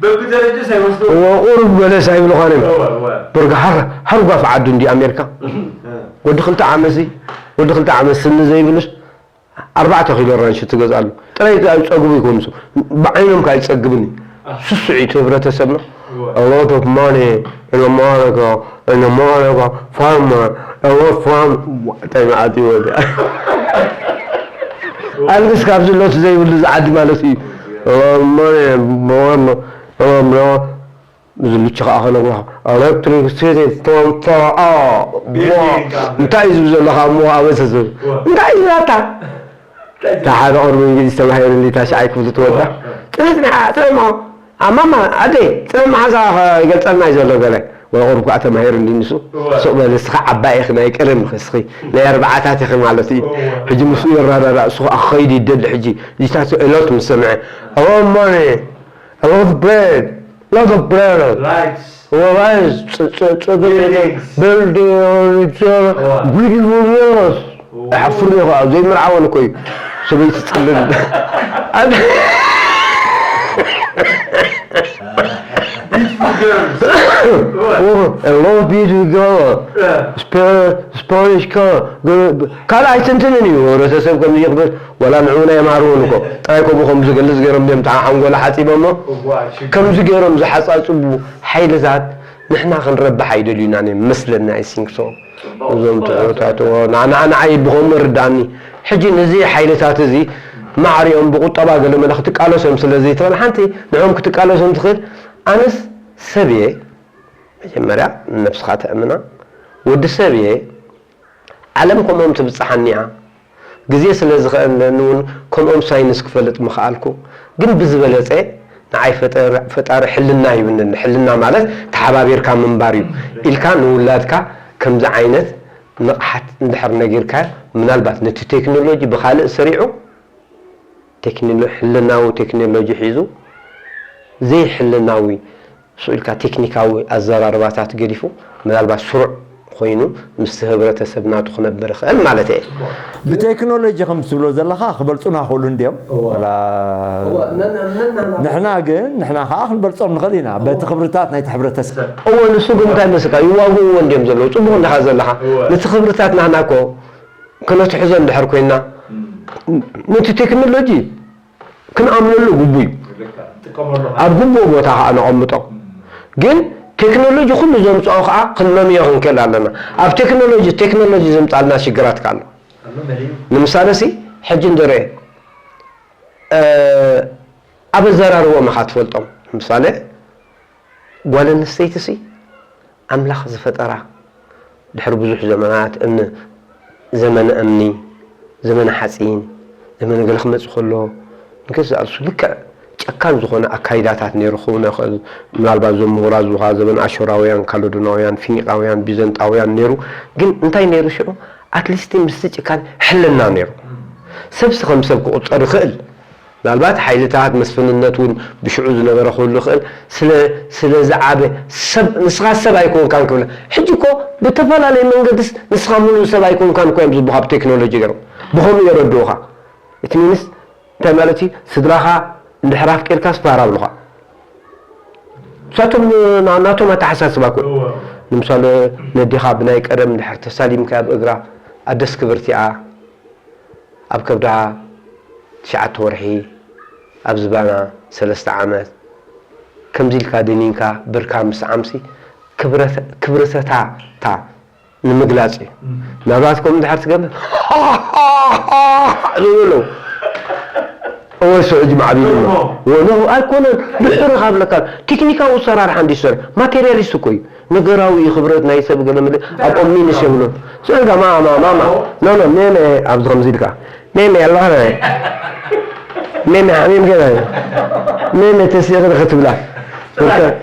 በብደረጃ ሳይወስዶ። እወ፣ ቁሩብ በለስ ኣይብልኻን እዮም። እወ፣ እወ። ብርጋ ሃር-፣ ሃርጓፍ ዓዱ እንዲ ኣሜሪካ። እህ። ወዲ ክልተ ዓመት ሲ፣ ወዲ ክልተ ዓመት ስኒ ዘይብሉስ ኣርባዕተ ኪሎ ራንሽ ትገዝኣሉ። ጥራይ ኣብ ጸግቡ ይኮኑ። ብዓይኖም ከኣ ይጸግብን እዩ። ኣህ። ስሱዕ እዩ እቲ ህብረተሰብና። እወ። A lot of money in America, in America, farmer, a lot farm. እንታይ መዓት እዩ ወዲ። ኣልግስ ካብ ዝሎት ዘይብሉ ዝዓዲ ማለት እዩ። Hello, money, boy, hello, bro. ዝልች ከዓ ከነግርኻ ኤሌክትሪክሲቲ ፎንፎ እንታይ እዩ ዝብል ዘለኻ እሞ ኣበሰ ዝብል እንታይ እዩ ዝብላታ? እታ ሓደ ቅርቢ እንግሊዝ ተማሂሩ እንዲ ታሽዓይ ክፍሊ ትወዳ ጽንሕ ጽንሕ ጽንሕ ኣማማ ኣደይ ጽንሕ መሓዛ ይገልጸልና እዩ ዘሎ ገለ ወይ ቁሩብ ከዓ ተማሂሩ እንዲ ንሱ ሱቕ በል እስኻ ዓባይ ኢኺ ናይ ቀደም ኢኺ እስኺ ናይ ኣርባዓታት ኢኺ ማለት እዩ ሕጂ ምስኡ ይረዳዳእ እሱ ከዓ ክኸይድ ይደሊ ሕጂ ዚታት ዕሎት ምስ ሰምዐ ኣወማኒ A lot of bread. Lot of bread. Rice. Well, rice. Buildings. Buildings. Good years. ሓፍር እኮ ኣብ ዘይምርዓወን እኮ እዩ ሰበይቲ ትፅልል A lot of beautiful girl. Spanish girl. ካልኣይ ትንትንን እዩ ህብረተሰብ ከምዚ ይኽበስ ዋላ ንዑ ናይ የምሃርዎን እኮ ጥራይ ከምኡ ከም ዝገልጽ ገይሮም ድዮም ተዓ ሓንጎላ ሓጺቦሞ ከምዚ ገይሮም ዝሓጻጽቡ ሓይልታት ንሕና ክንረብሕ ኣይደልዩና እዮም መስለኒ I think so እዞም ትዑታት ንዓ ንዓይ ብኸምኡ ርዳኒ ሕጂ ነዚ ሓይልታት እዚ ማዕሪኦም ብቁጠባ ገለ መለ ክትቃለሶም ስለ ዘይትኽእል ሓንቲ ንዕኦም ክትቃለሶም ትኽእል ኣነስ ሰብ እየ መጀመርያ ነብስኻ ተእምና ወዲ ሰብ እየ ዓለም ከምኦም ትብጽሓኒ እያ ግዜ ስለ ዝኸእለኒ እውን ከምኦም ሳይንስ ክፈልጥ ምኽኣልኩ ግን ብዝበለጸ ንዓይ ፈጣሪ ሕልና ይብንኒ ሕልና ማለት ተሓባቢርካ ምንባር እዩ ኢልካ ንውላድካ ከምዚ ዓይነት ንቕሓት እንድሕር ነጊርካዮ ምናልባት ነቲ ቴክኖሎጂ ብኻልእ ስሪዑ ሕልናዊ ቴክኖሎጂ ሒዙ ዘይሕልናዊ ስኢልካ ቴክኒካዊ ኣዘራርባታት ገዲፉ ምናልባት ስሩዕ ኮይኑ ምስቲ ህብረተሰብ ናቱ ክነብር ይኽእል ማለት እየ። ብቴክኖሎጂ ከም ትብሎ ዘለኻ ክበልፁና ክእሉ እንድዮም ንሕና ግን ንሕና ከዓ ክንበልፆም ንኽእል ኢና በቲ ክብርታት ናይቲ ሕብረተሰብ። እወ ንሱ ግን እንታይ መስልካ ይዋግእዎ እንድዮም ዘለዉ ፅቡቅ እንዲኻ ዘለኻ ነቲ ክብርታት ናህና እኮ ክነትሕዞ እንድሕር ኮይና ነቲ ቴክኖሎጂ ክንኣምነሉ ግቡእ እዩ። ኣብ ግቡእ ቦታ ከዓ ነቐምጦ። ግን ቴክኖሎጂ ኩሉ ዘምፅኦ ከዓ ክንመምዮ ክንክእል ኣለና። ኣብ ቴክኖሎጂ ቴክኖሎጂ ዘምፃልና ሽግራት ከዓ ኣሎ። ንምሳሌ ሲ ሕጂ እንድርኤ ኣብ ኣዘራርቦም ኢኻ ትፈልጦም። ንምሳሌ ጓል ኣንስተይቲ ሲ ኣምላኽ ዝፈጠራ ድሕሪ ብዙሕ ዘመናት እምኒ ዘመነ እምኒ ዘመነ ሓፂን ዘመነ ገለ ክመፅእ ከሎ ንገዛእ ርእሱ ልክዕ ጨካን ዝኾነ ኣካይዳታት ነይሩ ክኸውን ይኽእል ምናልባት እዞም ምሁራት ዝበኻ ዘመን ኣሾራውያን ካለዶናውያን ፊኒቃውያን ቢዘንጣውያን ነይሩ ግን እንታይ ነይሩ ሽዑ ኣትሊስቲ ምስቲ ጭካን ሕልና ነይሩ ሰብሲ ከም ሰብ ክቑፀር ይኽእል ምናልባት ሓይልታት መስፍንነት እውን ብሽዑ ዝነበረ ክህሉ ይኽእል ስለ ዝዓበ ሰብ ንስኻ ሰብ ኣይኮንካን ክብለ ሕጂ እኮ ብተፈላለየ መንገድስ ንስኻ ሙሉእ ሰብ ኣይኮንካን እኮ እዮም ዝብኻ ብቴክኖሎጂ ገይሮም ብኸምኡ የረድኡኻ እቲ ሚንስ እንታይ ማለት እዩ ስድራኻ እንድሕር ኣፍቂርካ ስፓር ኣብሉኻ ንሳቶም ናቶም ኣተሓሳስባ እኮ ንምሳሌ ነዴኻ ብናይ ቀደም እንድሕር ተሳሊምካ ኣብ እግራ ኣደስ ክብርቲ እያ ኣብ ከብዳ ትሽዓተ ወርሒ ኣብ ዝባና ሰለስተ ዓመት ከምዚ ኢልካ ደኒንካ ብርካ ምስዓምሲ ክብረተታታ ንምግላፅ እዩ ናብራትኩም እንድሕር ትገብር ዝብሉ ኣለዉ እወ ስዑ ጅማዓ ቢሉ ወሎ ኣይኮነን ብሕሪ ካብለካ ቴክኒካዊ ኣሰራርሓ እንዲ ዝሰርሕ ማቴሪያሊስት እኮ እዩ ነገራዊ እዩ ክብረት ናይ ሰብ ገለ ምለ ኣብ ኦሚንስ የብሉን ስዑ ጋ ማማ ማማ ኖ ኖ ሜሜ ኣብዚ ከምዚ ኢልካ ሜሜ ኣለኻ ሜሜ ሓሚም ገለ ሜሜ ተሲእኺ ክትብላ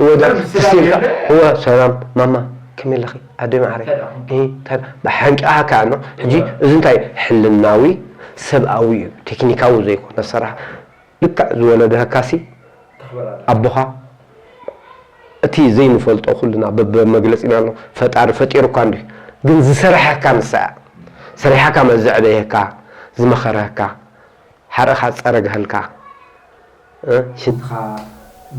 ወደ ተሲእካ እወ ሰላም ማማ ከመይ ኣለኺ ኣደ ማዕረ ብሓንቂኣ ከኣ ኣሎ ሕጂ እዚ እንታይ ሕልናዊ ሰብኣዊ እዩ ቴክኒካዊ ዘይኮነ ስራሕ ልክዕ ዝወለደካሲ ኣቦኻ እቲ ዘይንፈልጦ ኩልና በብመግለፂና ኣሎ ፈጣሪ ፈጢሩካ እንዲ ግን ዝሰረሐካ ንሳ እያ ሰሪሓካ መዘዕበየካ ዝመኸረካ ሓርእኻ ዝፀረግሃልካ ሽትኻ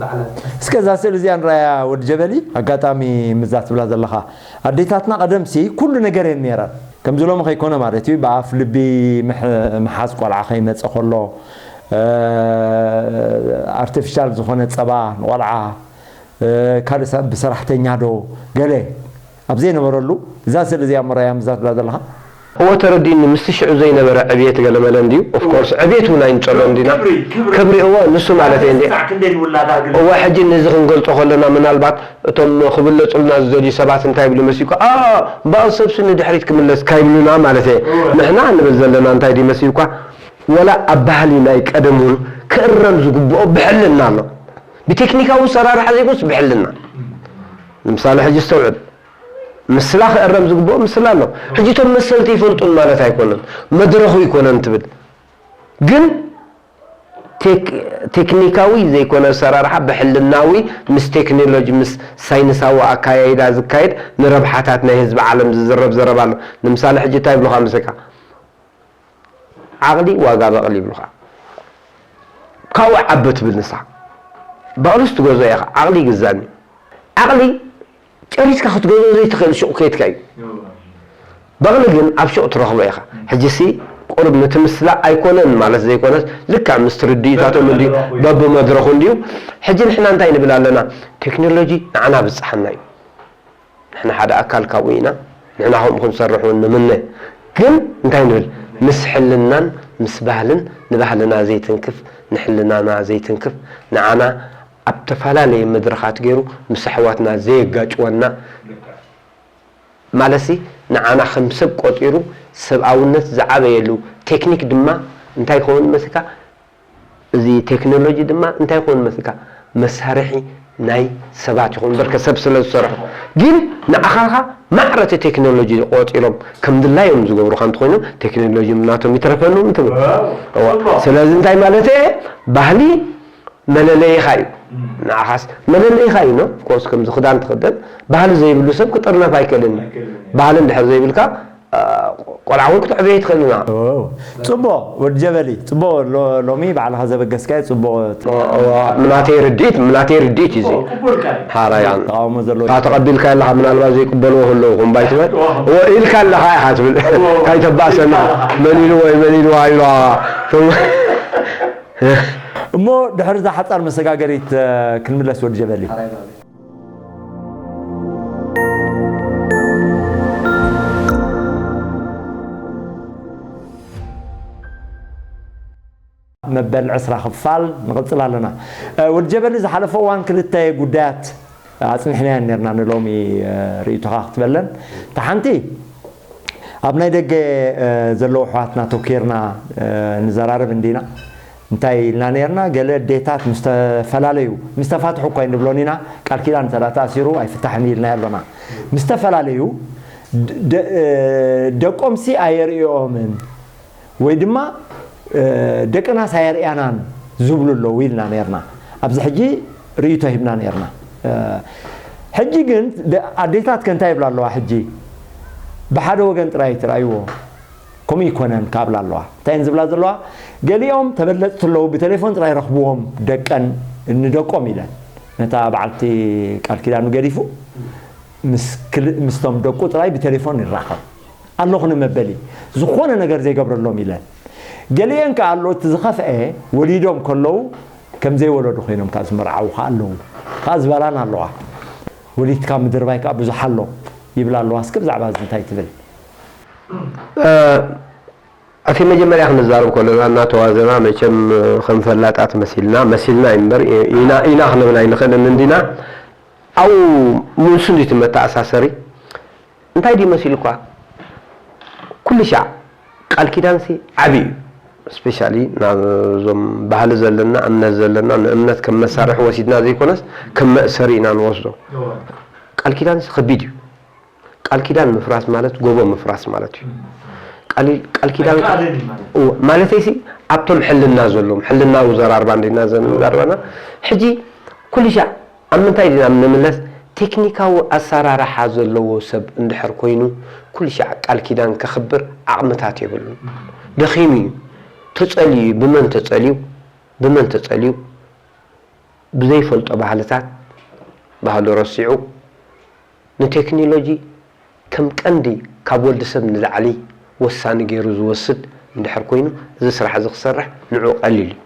ባዕላ እስከ እዛ ስእሊ እዚኣ ንራያ ወዲ ጀበሊ ኣጋጣሚ ምዛ ትብላ ዘለኻ ኣዴታትና ቀደምሲ ኩሉ ነገር እየን ነይረን ከምዚ ሎሚ ከይኮነ ማለት እዩ ብኣፍ ልቢ ምሓዝ ቆልዓ ከይመፀ ከሎ ኣርቲፊሻል ዝኾነ ፀባ ንቆልዓ ካልእ ሰብ ብሰራሕተኛ ዶ ገለ ኣብ ዘይነበረሉ እዛ ስእሊ እዚኣ ምራያ ምዛ ትብላ ዘለኻ እወ፣ ተረዲእኒ። ምስቲ ሽዑ ዘይነበረ ዕብየት ገለመለ እንድዩ። Of course ዕብየት እውን ኣይንጸሎ እንዲና። ክብሪ እወ፣ ንሱ ማለት እየ እንዲ። እወ፣ ሕጂ ነዚ ክንገልጾ ከለና ምናልባት እቶም ክብለጹልና ዝደልዩ ሰባት እንታይ ይብሉ መሲልኳ? ኣ እምበኣር ሰብሲ ንድሕሪት ክምለስ ካይብሉና ማለት እየ። ንሕና ንብል ዘለና እንታይ ድዩ መሲልኳ? ወላ ኣብ ባህሊ ናይ ቀደም እውን ክእረም ዝግብኦ ብሕልና ኣሎ። ብቴክኒካዊ ሰራርሓ ዘይኮንስ ብሕልና። ንምሳሌ ሕጂ ዝተውዕል ምስላ ክእረም ዝግብኦ ምስላ ኣሎ። ሕጂ እቶም መሰልቲ ይፈልጡን ማለት ኣይኮነን፣ መድረኹ ይኮነን ትብል። ግን ቴክ-፣ ቴክኒካዊ ዘይኮነ ኣሰራርሓ ብሕልናዊ ምስ ቴክኖሎጂ ምስ ሳይንሳዊ ኣካያይዳ ዝካየድ ንረብሓታት ናይ ህዝቢ ዓለም ዝዝረብ ዘረባ ኣሎ። ንምሳሌ ሕጂ እንታይ ይብሉኻ ምስልካ? ዓቕሊ ዋጋ በቕሊ ይብሉኻ። ካብኡ ዓቢ ትብል ንሳ። በቕልስ ትገዝኦ ኢኻ፣ ዓቕሊ ይግዛእኒ። ዓቕሊ ጨሪስካ ክትገዝኦ ዘይትኽእል ሹቕ ከይድካ እዩ። በቕሊ ግን ኣብ ሹቕ ትረኽቦ ኢኻ። ሕጂሲ ቁሩብ ምትምስላ ኣይኮነን ማለት ዘይኮነስ ልክዕ ምስቲ ርድኢታቶም እንድዩ፣ በብመድረኹ እንድዩ። ሕጂ ንሕና እንታይ ንብል ኣለና? ቴክኖሎጂ ንዓና ብጽሓና እዩ። ንሕና ሓደ ኣካል ካብኡ ኢና። ንሕና ከምኡ ክንሰርሕ እውን ንምነ። ግን እንታይ ንብል? ምስ ሕልናን ምስ ባህልን ንባህልና ዘይትንክፍ፣ ንሕልናና ዘይትንክፍ፣ ንዓና ኣብ ተፈላለየ መድረኻት ገይሩ ምስ ኣሕዋትና ዘየጋጭወና፣ ማለትሲ ንዓና ከም ሰብ ቆጺሩ ሰብኣውነት ዝዓበየሉ ቴክኒክ ድማ እንታይ ይኸውን መስልካ? እዚ ቴክኖሎጂ ድማ እንታይ ይኸውን መስልካ? መሳርሒ ናይ ሰባት ይኹን እምበር ከሰብ ስለ ዝሰርሖ። ግን ንዓኻ ኸኣ ማዕረ እቲ ቴክኖሎጂ ቆጺሮም ከም ድላዮም ዝገብሩኻ እንተኾይኖም ቴክኖሎጂ ናቶም ይትረፈኑ እንትብል። እዋ፣ እዋ። ጽቡቕ። ስለዚ እንታይ ማለት እየ? ባህሊ መለለይኻ እዩ። እም። ንዓኻስ መለለይኻ እዩ፣ ኖ? ኦፍኮርስ ከምዚ ክዳን ትኽደን ባህሊ ዘይብሉ ሰብ ክጥርነፍ ኣይክእልን እዩ። ኣይክእልን እዩ። ባህሊ እንድሕር ዘይብልካ፣ አ፣ ቆልዓ እውን ክትዕብዮ ኣይትኽእልን ኢና። ኦ፣ ጽቡቕ፣ ወዲ ጀበሊ፣ ጽቡቕ፣ ሎ-፣ ሎሚ ባዕልኻ ዘበገስካዮ ጽቡቕ። ኦ፣ ኦ፣ ምናተይ ርድኢት፣ ምናተይ ርድኢት እዩ እዚ። ጽቡቕ፣ ቅቡል ቃል። ሓራይ ኣን። ተቃውሞ ዘለዎ። ታ ተቐቢልካ ኣለኻ፣ ምናልባት ዘይቅበልዎ ክህልዉ፣ እኹም ባይትበል። እዎ። እዎ፣ ኢልካ ኣለኻ ኢኻ ትብል። እዎ። ካይተባእሰና። ኢልካ ኣለኻ። መን ኢልዎ፣ መን ኢልዋ ኢልዋ። እሞ ድሕሪ እዛ ሓጻር መሰጋገሪት፣ እ፣ ክንምለስ ወዲ ጀበሊ። ሓራይ ባቢ። መበል ዕስራ ክፋል ንቕጽል ኣለና። እ፣ ወዲ ጀበሊ ዝሓለፈ እዋን ክልተ ጉዳያት ኣጽኒሕናየን ኔርና ንሎሚ፣ እ፣ ርእይቶኻ ክትበለን። እታ ሓንቲ ኣብ ናይ ደገ፣ እ፣ ዘለዉ ኣሕዋትና ተኮርና፣ እ፣ ንዘራረብ እንዲና። እንታይ ኢልና ኔርና? ገለ ኣዴታት ምስ ተፈላለዩ፣ ምስ ተፋትሑ እኳ ኣይንብሎን ኢና፣ ቃል ኪዳን እንተ ደኣ ተኣሲሩ ኣይፍታሕን ኢልናዮ ኣሎና። ምስ ተፈላለዩ ደ-፣ ደ-፣ እ፣ ደቆምሲ ኣየርእዮምን ወይ ድማ፣ እ፣ ደቅናስ ኣየርእያናን ዝብሉ ኣለዉ ኢልና ኔርና። ኣብዚ ሕጂ ርእይቶ ሂብና ኔርና። እ፣ ሕጂ ግን ደ-፣ ኣዴታት ከ እንታይ ይብላ ኣለዋ ሕጂ? ብሓደ ወገን ጥራይ ትርኣይዎ። ከምኡ ይኮነን ካብላ ኣለዋ። እንታይ እየን ዝብላ ዘለዋ? ገሊኦም ተበለጽቲ ኣለዉ፣ ብቴሌፎን ጥራይ ረኽብዎም ደቀን፣ ንደቆም ኢለን። ነታ በዓልቲ ቃል ኪዳኑ ገዲፉ፣ ምስ ክል-፣ ምስቶም ደቁ ጥራይ ብቴሌፎን ይራኸብ። ኣለኹ ንመበሊ፣ ዝኾነ ነገር ዘይገብረሎም ኢለን። ገሊአን ከኣ ኣሎ፣ እቲ ዝኸፍአ፣ ወሊዶም ከለዉ ከም ዘይወለዱ ኮይኖም ከኣ ዝመርዓዉ ከኣ ኣለዉ። ከኣ ዝበላን ኣለዋ። ወሊድካ ምድርባይ ከኣ ብዙሕ ኣሎ ይብላ ኣለዋ። እስከ ብዛዕባ እዚ እንታይ ትብል? እ፣ እቲ መጀመርያ ክንዛረብ ከለና እናተዋዘና መቸም ከም ፈላጣት መሲልና፣ መሲልና እዩ እምበር ኢና፣ ኢና ክንብል ኣይንኽእልን እንዲና። ኣብኡ ምንሱ እንዲቲ መተኣሳሰሪ እንታይ ድዩ መሲልኳ? ኩሉ ሻዕ ቃል ኪዳንሲ ዓቢ እዩ። ስፔሻሊ ናብዞም ባህሊ ዘለና፣ እምነት ዘለና፣ ንእምነት ከም መሳርሒ ወሲድና ዘይኮነስ ከም መእሰሪ ኢና ንወስዶ። እወ። ቃል ኪዳንሲ ከቢድ እዩ። ቃል ኪዳን ምፍራስ ማለት ጎቦ ምፍራስ ማለት እዩ። እም። ቃል፣ ቃል ኪዳን ኣይከኣልን እዩ ማለት። እወ፣ ማለተይሲ ኣብቶም ሕልና ዘለዎም፣ ሕልናዊ ዘራርባ እንዲና ዘን-፣ ዘራርባና። ሕጂ ኩሉ ሻዕ ኣብ ምንታይ ዲና ንምለስ? ቴክኒካዊ ኣሰራርሓ ዘለዎ ሰብ እንድሕር ኮይኑ ኩሉ ሻዕ ቃል ኪዳን ከኽብር ዓቕምታት የብሉን። እም። ደኺሙ እዩ። ተጸልዩ እዩ። ብመን ተጸልዩ? ብመን ተጸልዩ? ብዘይፈልጦ ባህልታት፣ ባህሉ ረሲዑ፣ ንቴክኖሎጂ ከም ቀንዲ ካብ ወዲ ሰብ ንላዕሊ ወሳኒ ገይሩ ዝወስድ እንድሕር ኮይኑ፣ እዚ ስራሕ እዚ ክሰርሕ ንዕኡ ቀሊል እዩ።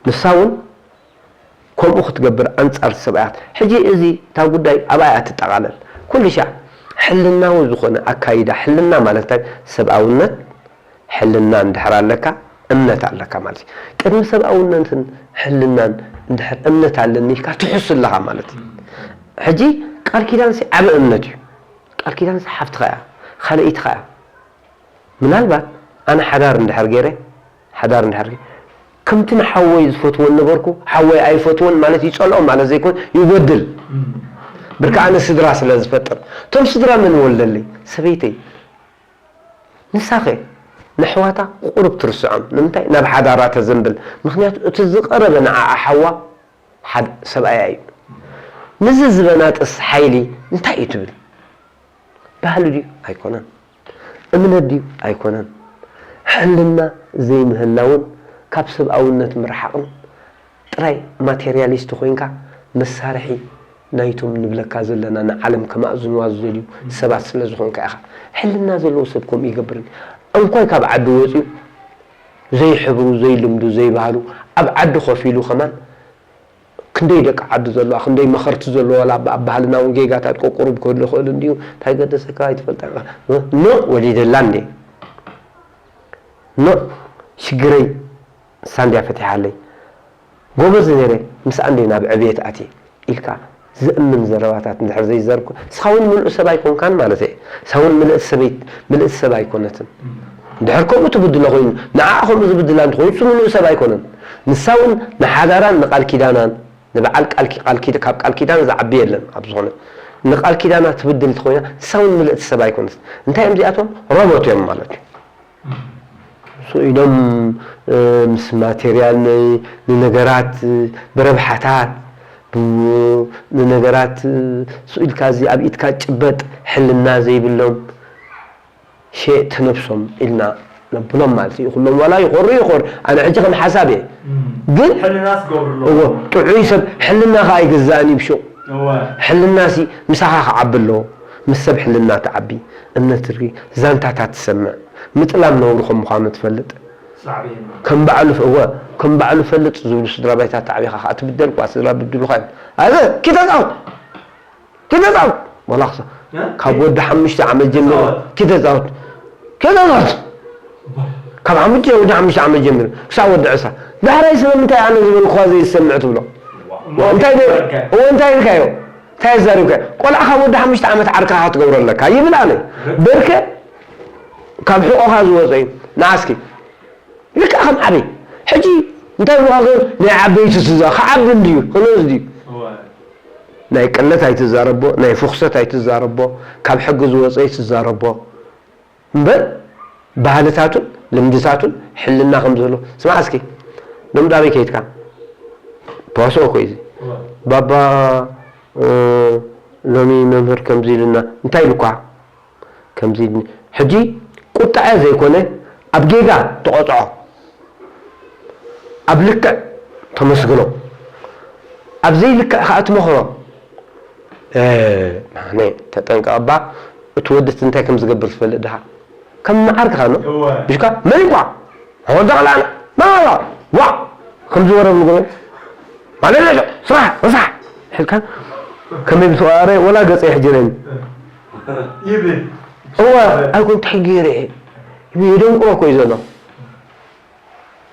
ንሳ እውን ከምኡ ክትገብር ኣንጻር ሰብኣያት። ሕጂ እዚ እታ ጉዳይ ኣብኣ እያ ትጠቓለል። ኩሉ ሻዕ ሕልናዊ ዝኾነ ኣካይዳ፣ ሕልና ማለት እንታይ? ሰብኣውነት፣ ሕልና እንድሕር ኣለካ፣ እምነት ኣለካ ማለት እዩ። ቅድሚ ሰብኣውነትን ሕልናን እንድሕር እምነት ኣለኒ ኢልካ ትሕሱ ኣለኻ ማለት እዩ። ሕጂ ቃል ኪዳንሲ ዓቢ እምነት እዩ። ቃል ኪዳንሲ ሓፍትኻ እያ፣ ካልኣይትኻ እያ። ምናልባት ኣነ ሓዳር እንድሕር ገይረ፣ ሓዳር እንድሕር ገይረ፣ ከምቲ ንሓወይ ዝፈትዎ ነበርኩ፣ ሓወይ ኣይፈትዎን ማለት ይጸልኦ ማለት ዘይኮን፣ ይጎድል። ብርካ ኣነ ስድራ ስለ ዝፈጥር፣ እቶም ስድራ መን ወልደለይ? ሰበይተይ። ንሳኸ ንኣሕዋታ ቁሩብ ትርስዖም። ንምንታይ? ናብ ሓዳራ ተዘንብል። ምኽንያቱ እቲ ዝቐረበ ንዓኣ ሓዋ ሓደ ሰብኣያ እዩ። ንዚ ዝበናጥስ ሓይሊ እንታይ እዩ ትብል? ባህሊ ድዩ? ኣይኮነን። እምነት ድዩ? ኣይኮነን። ሕልና ዘይምህላውን ካብ ሰብኣውነት ምርሓቕን ጥራይ ማቴርያሊስት ኮይንካ መሳርሒ ናይቶም ንብለካ ዘለና ንዓለም ከማእዝንዋ ዝደልዩ ሰባት ስለ ዝኾንካ ኢኻ። ሕልና ዘለዎ ሰብ ከምኡ ይገብርን። እንኳይ ካብ ዓዲ ወፂኡ ዘይሕብሩ፣ ዘይልምዱ፣ ዘይባህሉ ኣብ ዓዲ ኮፍ ኢሉ ከማን ክንደይ ደቂ ዓዲ ዘለዋ፣ ክንደይ መኸርቲ ዘለዋ፣ ዋላ ኣብ ባህልና እውን ጌጋታት ቆቁሩብ ክህሉ ይኽእል እንድዩ። እንታይ ገደሰካ? ኣይትፈልጣ ኢኻ። ኖ ወሊደላ እንዴ? ኖ ሽግረይ ንሳ እንድያ ፈቲሓለይ። ጎበዝ ነይረ፣ ምስኣ እንድየ ናብ ዕብየት ኣትየ ኢልካ ዘእምን ዘረባታት እንድሕር ዘይዘርኩ፣ ንስኻ እውን ምሉእ ሰብ ኣይኮንካን ማለት እየ። ንሳ እውን ምልእቲ ሰበይት-፣ ምልእቲ ሰብ ኣይኮነትን። እንድሕር ከምኡ ትብድሎ ኮይኑ፣ ንዓኣ ከምኡ ዝብድላ እንተኾይኑ፣ እሱ ምሉእ ሰብ ኣይኮነን። ንሳ እውን ንሓዳራን ንቃል ኪዳናን፣ ንበዓል ቃል ኪ-፣ ቃል ኪድ-፣ ካብ ቃል ኪዳን ዝዓቢ የለን። ኣብ ዝኾነ ንቃል ኪዳና ትብድል እንተኾይና፣ ንሳ እውን ምልእቲ ሰብ ኣይኮነትን። እንታይ እዮም እዚኣቶም? ሮቦት እዮም ማለት እዩ። ስኢሎም፣ እ፣ ምስ ማቴርያል ን-፣ ንነገራት፣ እ፣ ብረብሓታት፣ ብ-፣ ንነገራት፣ እ፣ ስኢልካ እዚ ኣብ ኢድካ ጭበጥ ሕልና ዘይብሎም ሸየጥቲ ነብሶም ኢልና ነብሎም ማለት እዩ። ኩሎም ዋላ ይኾሩ ይኾር፣ ኣነ ሕጂ ከም ሓሳብ እየ። እም። ግን ሕልናስ ገብርሎ። እዎ፣ ጥዑይ ሰብ ሕልና ኸኣ ኣይግዛእን እዩ ብሹቕ። እወ። ሕልናሲ ምሳኻ ክዓቢ ኣለዎ። ምስ ሰብ ሕልና ትዓቢ፣ እምነት ትርኢ፣ ዛንታታት ትሰምዕ፣ ምጥላም ነውሪ ከም ምዃኑ ትፈልጥ። ሳዕቤን። ከም ባዕሉ ፍ-፣ እወ፣ ከም ባዕሉ ፈልጥ ዝብሉ ስድራ ባይታት ኣዕቢኻ ኸኣ ትብደል እኳ፣ ስድራ ብድሉኻ እዮም። ኣዘ፣ ኪድ ተጻወት! ኪድ ተጻወት! ወላ ክሳ-፣ እ? ካብ ወዲ ሓሙሽተ ዓመት ጀሚሩ፣ ተጻወት። ኪድ ተጻወት! ኪድ ተጻወት! ካብ ሓሙሽተ ወዲ ሓሙሽተ ዓመት ጀሚሩ፣ ክሳብ ወዲ ዕስራ። ዳሕራይ ስለምንታይ ኣነ ዝበልኩኻ ዘይሰምዕ ትብሎ? እዋ፣ እንታይ ደ-፣ እዋ፣ እዋ፣ እንታይ ኢልካዮ? እንታይ ኣዛሪብካዮ? ቆልዓ ካብ ወዲ ሓሙሽተ ዓመት ዓርካኻ ክትገብሮ ኣለካ ይብል ኣነ። በርከ ካብ ሕቖኻ ዝወጸ እዩ። ንዓ እስኪ ልክዕ ከም ዓበይ። ሕጂ እንታይ ኢልካ ገይሩ? ናይ ዓበይቲ ትዛ-፣ ክዓቢ እንድዩ፣ ክነዝ ድዩ? እዋ። ናይ ቅለት ኣይትዛረቦ፣ ናይ ፍኽሰት ኣይትዛረቦ፣ ካብ ሕጊ ዝወጸ ኣይትዛረቦ። እምበር ባህልታቱን ልምድታቱን ሕልና ከም ዘሎ። ስማዕ እስኪ፣ ሎሚ ዳበይ ከይድካ? ተዋስኦ እኮ እዩ እዚ። እዋ። ባባ፣ እ፣ ሎሚ መምህር ከምዚ ኢሉና፣ እንታይ ኢሉኳ? ከምዚ ኢሉኒ። ሕጂ ቁጣዐ ዘይኮነ፣ ኣብ ጌጋ ተቐጽዖ። ኣብ ልክዕ ተመስግኖ። ኣብ ዘይልክዕ ከኣ ትመኽሮ። እ፣ ማነ፣ ተጠንቀቕ እባ፣ እቲ ወዲ እቲ እንታይ ከም ዝገብር ትፈልጥ ድኻ? ከም መዓርግኻ ኖ? እወ። ብሽካ፣ መን እኳ? ኣወንታ ቐላል፣ መን እኳ? ዋ! ከም ዝወረብ ንግሮ። ማለት እዩ፣ ስራሕ፣ ርሳሕ! ሕልካ፣ ከመይ ብዝወረ፣ ወላ ገጸ ይሕጅረኒ። ይብል። እወ፣ ኣይኮን እንታይ ገይረ እየ። ይደንቁሮ እኮ እዩ ዘሎ።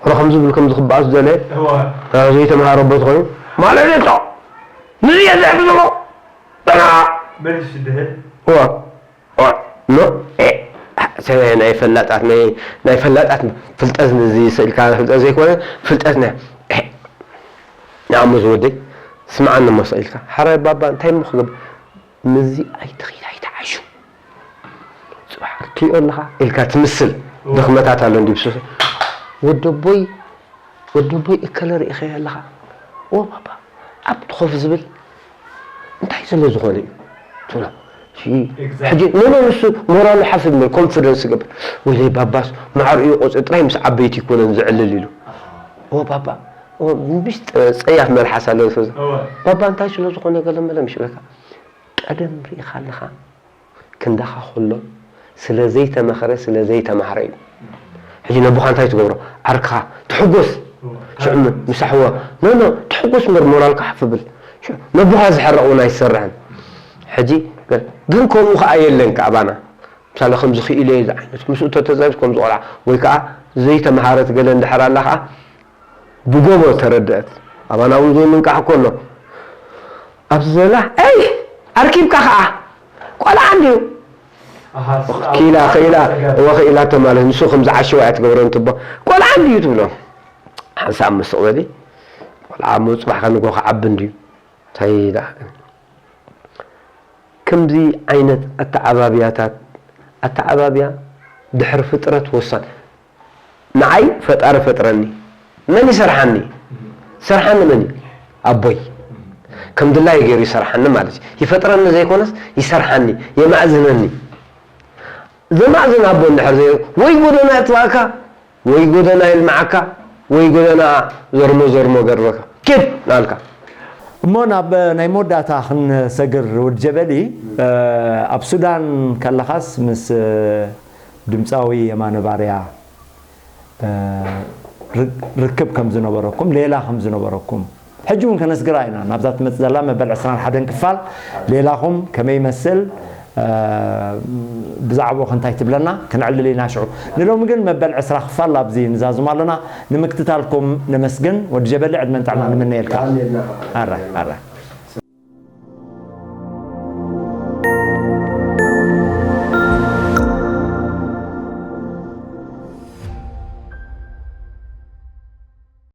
ሮ ከም ዝብል ከም ዝኽበኣስ ዘለ፣ እዋ። እ፣ ዘይተምሃረ ኣቦ ተኾይኑ፣ ማለት እዩ እኮ። ንዚ እየ ዝሕብ ዘሎ። በላ። መልስ ድህል። እዋ። እዋ። ኖ፣ ኤ፣ ሰ-፣ ናይ ፈላጣት፣ ናይ፣ ናይ ፈላጣት ፍልጠት ንዚ ስእልካ ፍልጠት ዘይኮነ፣ ፍልጠት ናይ፣ ኤ፣ ንኣሞ ዝወደይ፣ ስምዓኒ እሞ ስእልካ። ሓራይ ባባ፣ እንታይ እሞ ክገብር? ምስዚ ኣይትኺድ፣ ኣይትዓሹ። ጽባሕ ክትሪኦ ኣለኻ ኢልካ ትምስል እወ። ድኽመታት ኣሎ እንዲ ብሱስ። ወደቦይ፣ ወደቦይ እከለ ርኢኸዮ ኣለኻ? እወ ባባ፣ ኣብቲ ኮፍ ዝብል እንታይ ስለ ዝኾነ እዩ? ትብሎ። እሺ፣ Exactly። ሕጂ፣ ኖ፣ ኖ፣ ንሱ ሞራሉ ሓፍ ይብል፣ ኮንፊደንስ ይገብር። ወይለይ ባባስ ማዕሪኡ ቆጽ ጥራይ ምስ ዓበይቲ ይኮነን ዝዕልል ኢሉ። ኣሃ። እወ ባባ፣ እወ፣ ብሽ-፣ ጸያፍ መልሓስ ኣሎ ዝፈዝ። እወ። ባባ እንታይ ስለ ዝኾነ ገለ መለ ምሽ በካ። ቀደም ርኢኻ ኣለኻ? ክንዳኻ ከሎ ስለ ዘይተመኽረ፣ ስለ ዘይተማህረ እዩ። ሕጂ ነቦኻ እንታይ ትገብሮ? ዓርክኻ ትሕጎስ። እወ። ሽዑ ም-፣ ምሳሕዎ፣ ኖ፣ ኖ፣ ትሕጎስ እምበር ሞራልካ ሓፍ ብል። ሽዑ ነቦኻ ዝሕረቕ እውን ኣይሰርሕን። ሕጂ ግን ከምኡ ከዓ የለን ከኣባና። ምሳሌ ከምዚ ክኢለ እየ ዝዓይነት ምስኡ ተተዛይብስ ከምዚ ቆልዓ ወይ ከዓ ዘይተምሃረት ገለ እንድሕር ኣላ ከዓ ብጎቦ ተረድአት። ኣባና እውን ዘይምንቃሕ እኮ ኣሎ። ኣብዚ ዘላ ኣይ ኣርኪብካ ከዓ ቆልዓ እንድዩ። ክኢላ ክኢላ እወ ክኢላ ተማለት ንሱ ከምዚ ዓሽዋ እያ ትገብሮ እንትቦ ቆልዓ እንድዩ ትብሎ። ሓንሳብ ምስቕ በሊ ቆልዓ እሞ ፅባሕ ከንጎ ክዓቢ እንድዩ። እንታይ ደኣ ግን ከምዚ ዓይነት ኣተዓባብያታት ኣተዓባብያ ድሕሪ ፍጥረት ወሳን ንዓይ ፈጣሪ ፈጥረኒ መን ይሰርሓኒ ሰርሓኒ መን እዩ ኣቦይ ከም ድላይ ገይሩ ይሰርሓኒ ማለት እዩ ይፈጥረኒ ዘይኮነስ ይሰርሓኒ የማእዝነኒ ዘማእዝን ኣቦ እንድሕር ዘይ ወይ ጎደና የጥፋእካ ወይ ጎደና ይልምዓካ ወይ ጎደና ዘርሞ ዘርሞ ገርበካ ኪድ ናልካ እሞ ናብ ናይ መወዳእታ ክንሰግር ውድ ጀበሊ ኣብ ሱዳን ከለኻስ ምስ ድምፃዊ የማነ ባርያ ርክብ ከም ዝነበረኩም ሌላ ከም ዝነበረኩም ሕጂ እውን ከነስግራ ኢና ናብዛ ትመፅእ ዘላ መበል ዕስራን ሓደን ክፋል ሌላኹም ከመይ ይመስል ብዛዕባኡ ከ እንታይ ትብለና? ክነዕልል ኢና ሽዑ። ንሎሚ ግን መበል ዕስራ ክፋል ኣብዚ ንዛዝም ኣሎና። ንምክትታልኩም ነመስግን። ወዲ ጀበሊ ዕድመን ጥዕናን ንምነየልካ። ኣራይ ኣራይ።